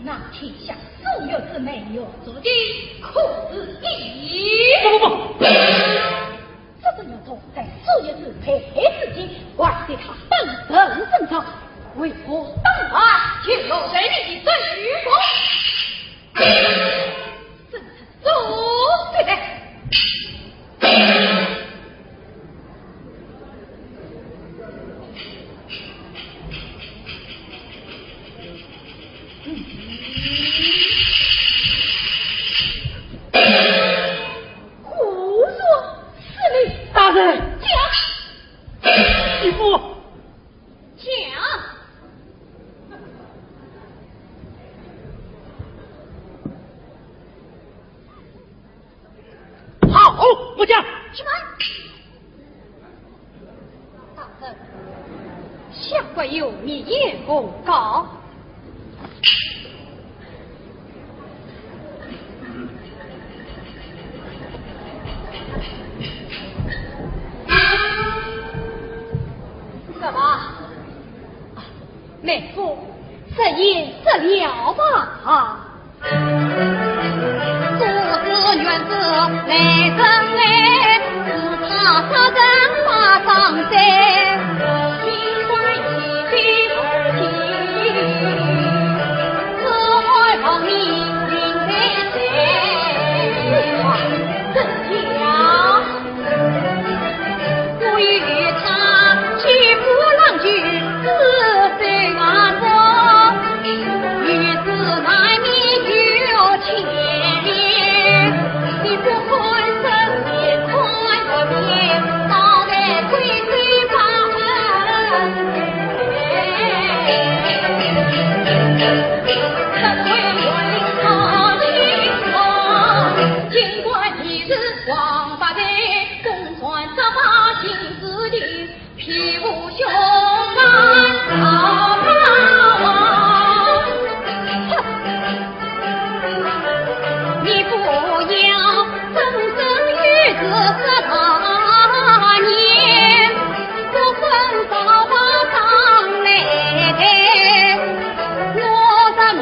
那天下苏月珠卖玉镯的，可是你？不，不，不。 这个玉镯在苏月珠被害之前，还在她本人身上，为何当晚就落在你的手中？真是做对了。 胡说四里。大人。讲。义父。讲。好，我讲。什么？ 大人，下官有密言奉告。什么？啊，妹夫，直言直了吧。啊。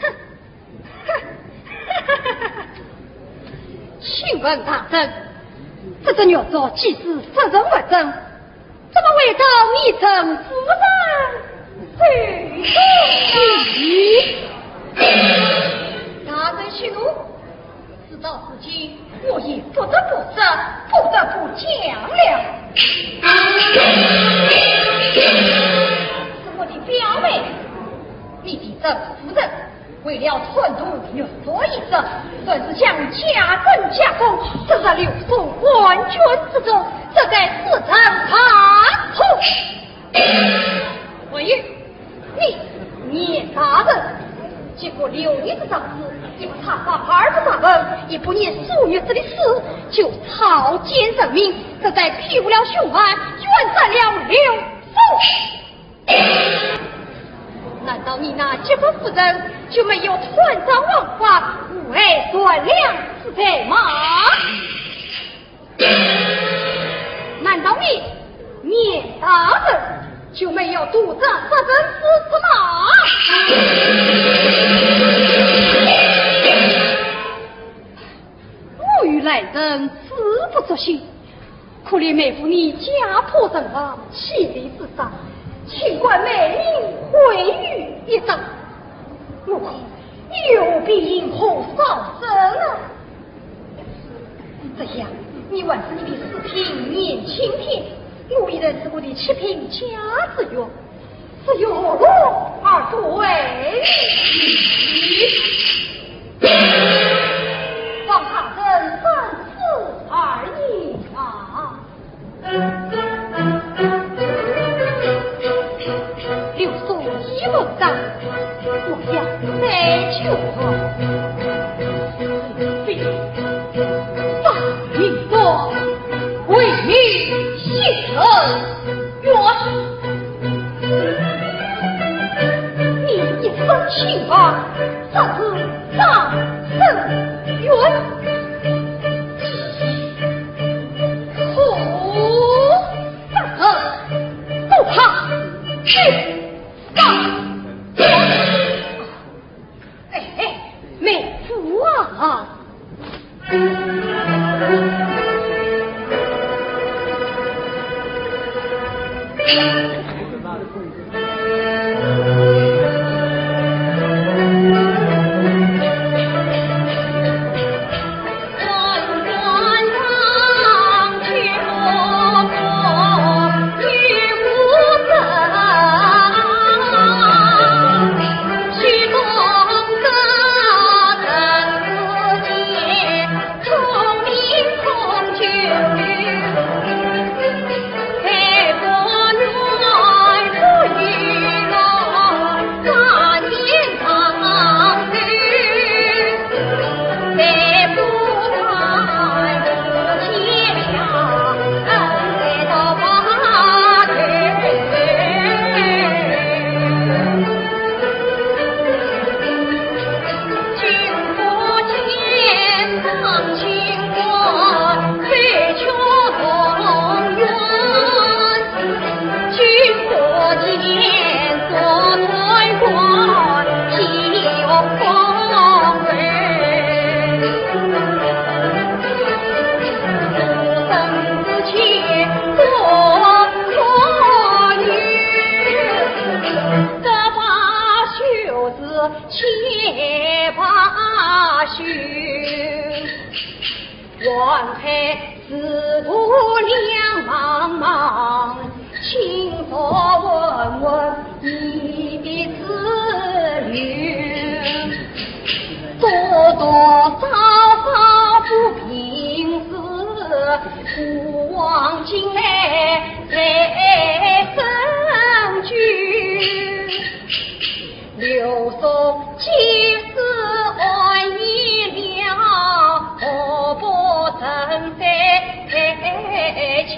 哼，哼，请问大人，这只玉镯既是不认物证，怎么会到你这府上受罪？大人息怒，事到如今，我也不得不说，不得不讲了。是我的表妹，你的这夫人，为了贪图玉镯一事，更是将家珍家风置入刘宋官军之中，这该是怎大错？还有，你，严大人，结果刘义之长子，一不查访，二不查问，一不念苏玉芝的事，就草菅人命，这该ผิ无了雄安，冤枉了刘宋。难道你那吉福夫人就没有断章王法、无爱善良之罪吗？难道你，严大人，就没有图谋杀人之事吗？我与来人自不作兴，可怜妹夫你家破人亡，妻离子散，情愿卖命毁于一旦，我可又比银河伤身啊！这样，你还是你的四品年轻点，我已然是我的七品甲之员，这又何乐而不为？望大人三思而行啊！刘宋已蒙冤，我要再求他。非，把银镯为你洗身冤。你一生清白，这是伤身冤。可 大人，不怕，去吧。哎，哎，妹夫啊！也罢休。 云海四途两茫茫，青草稳稳你的自由。多多少少不平事，古往今来在深究。 刘宋既是安逸了，何不存在情？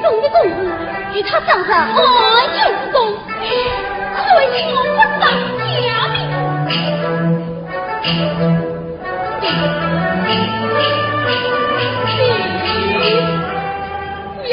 中的公子与他长得暗有不公，可以我不当家的。呀！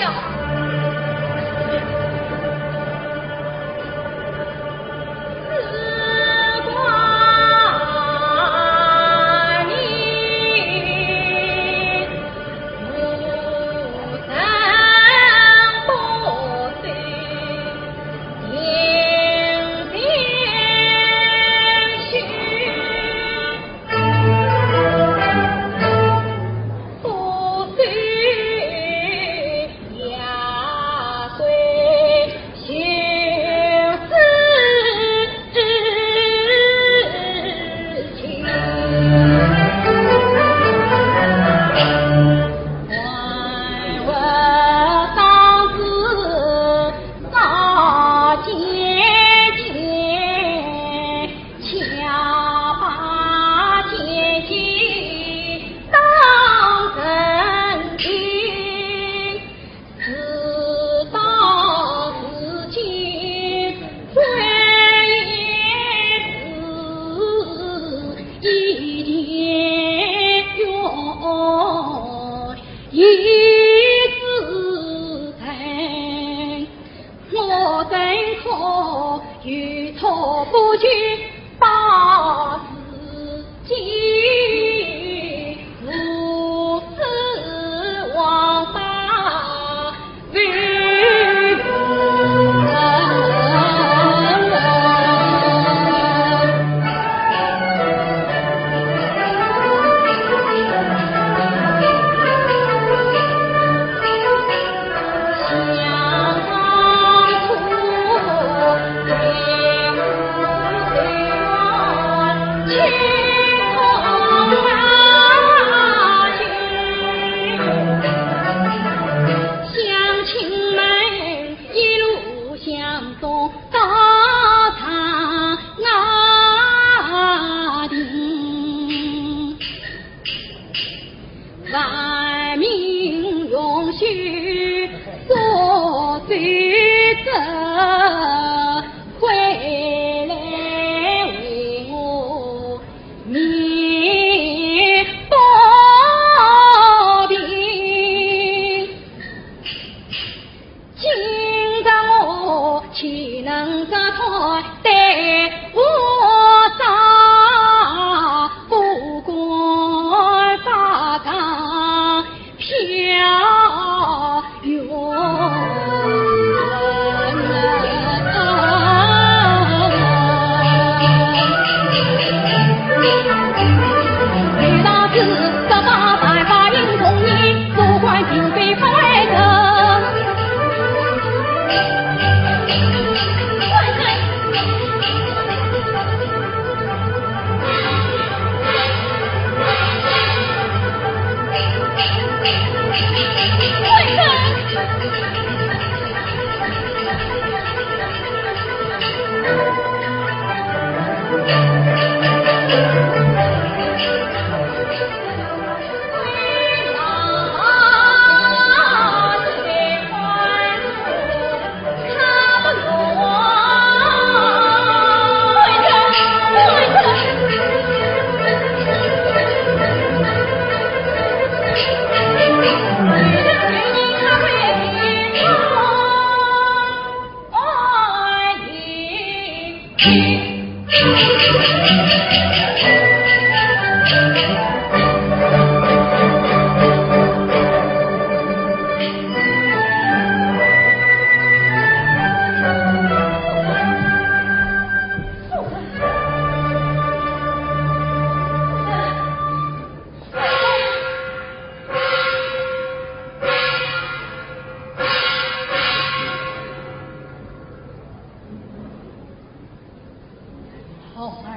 好儿。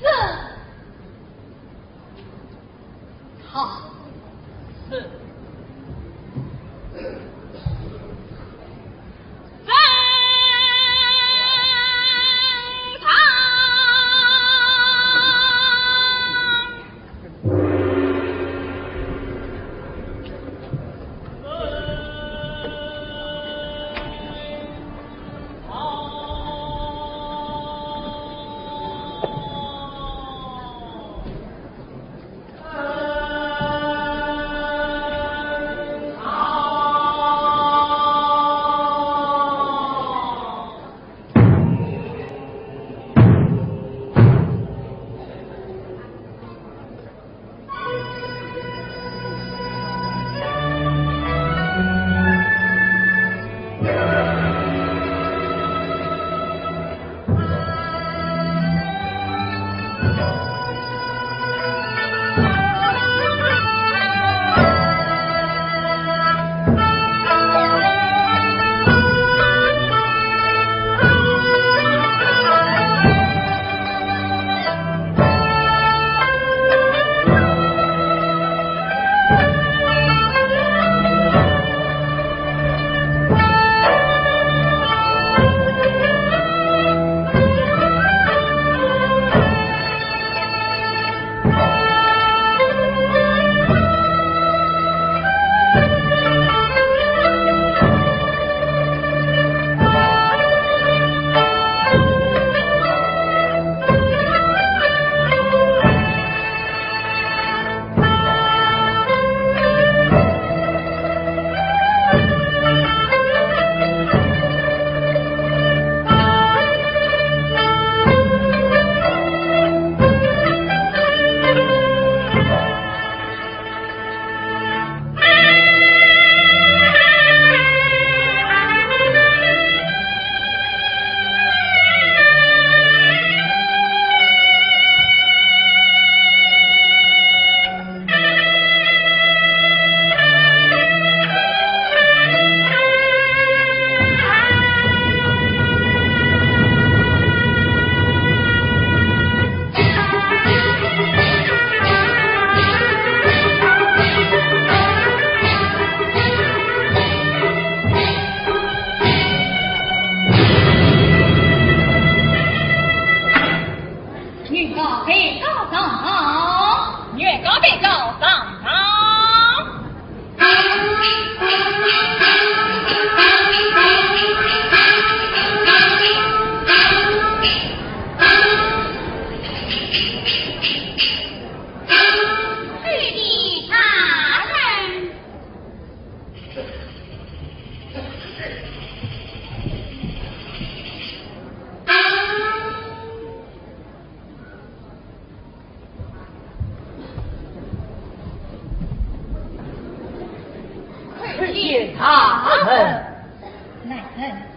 是。好。是。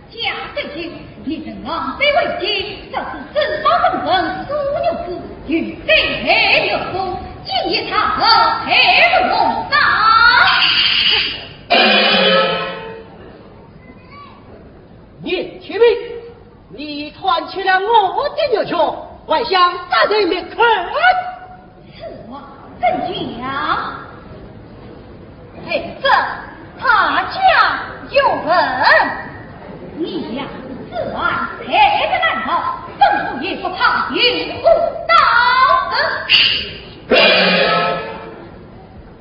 假正经，你等狼狈为奸，这是沈宝人人苏玉子，与贼配有功，今夜他何配龙啊？年轻人，你穿起了我的玉裙，还想杀人灭口？ 此话怎讲？哎，这他家有人。你呀，此案谁的难道，本府也不怕，也不到的。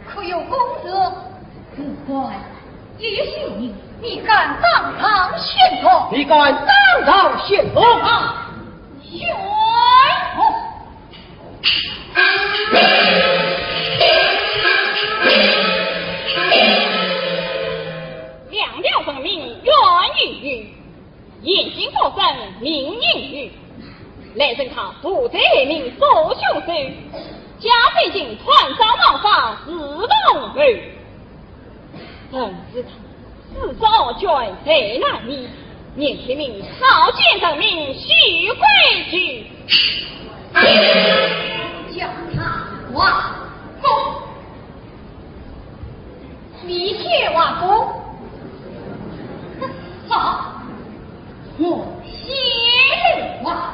可有功者？不敢。也许你，你敢当堂宣读？你敢当堂宣读？啊，宣读。 良僚人民怨于你，严刑拷打民怨于，来人，他数罪民，捉凶手，假正经，穿上王法，自动谋。 人之初，始作恶卷，在难免。年轻人，少见人命，守规矩。叫他画符，你先画符。好，我先来画。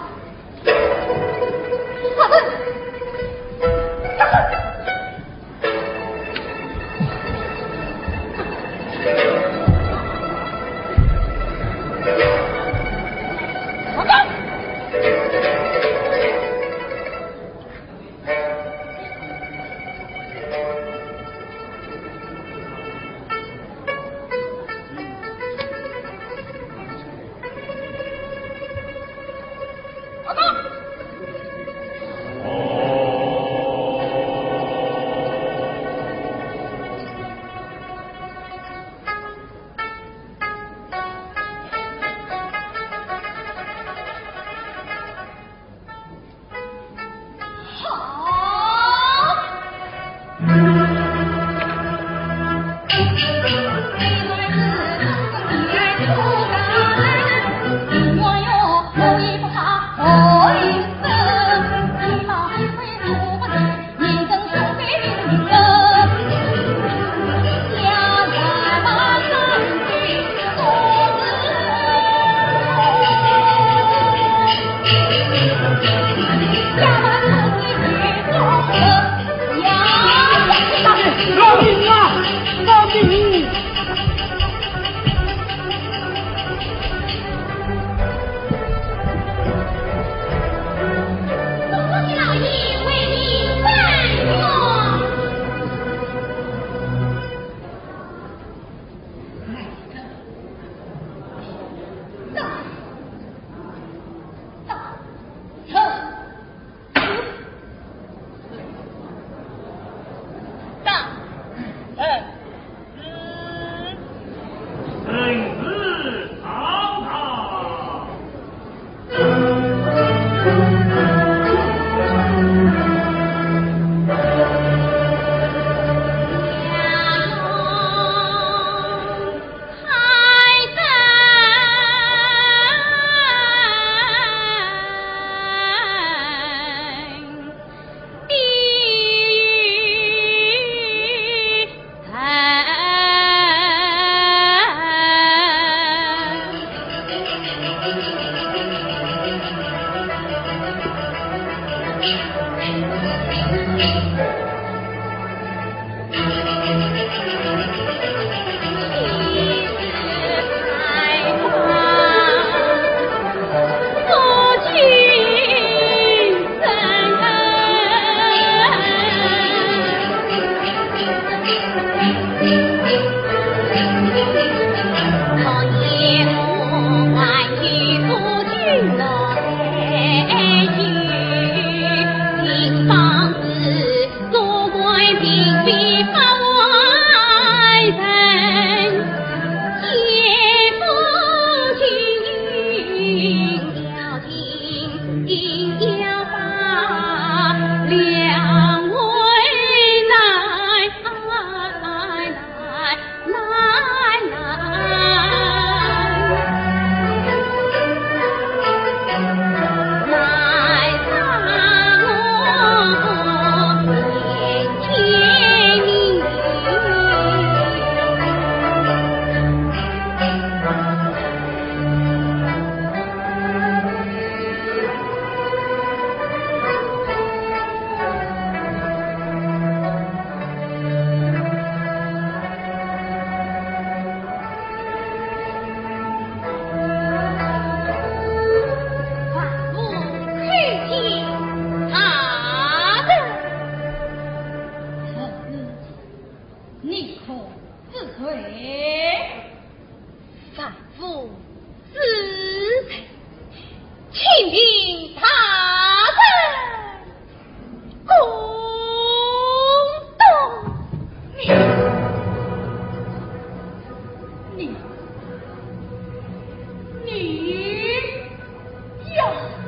饶命啊！饶命！呀！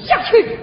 下去。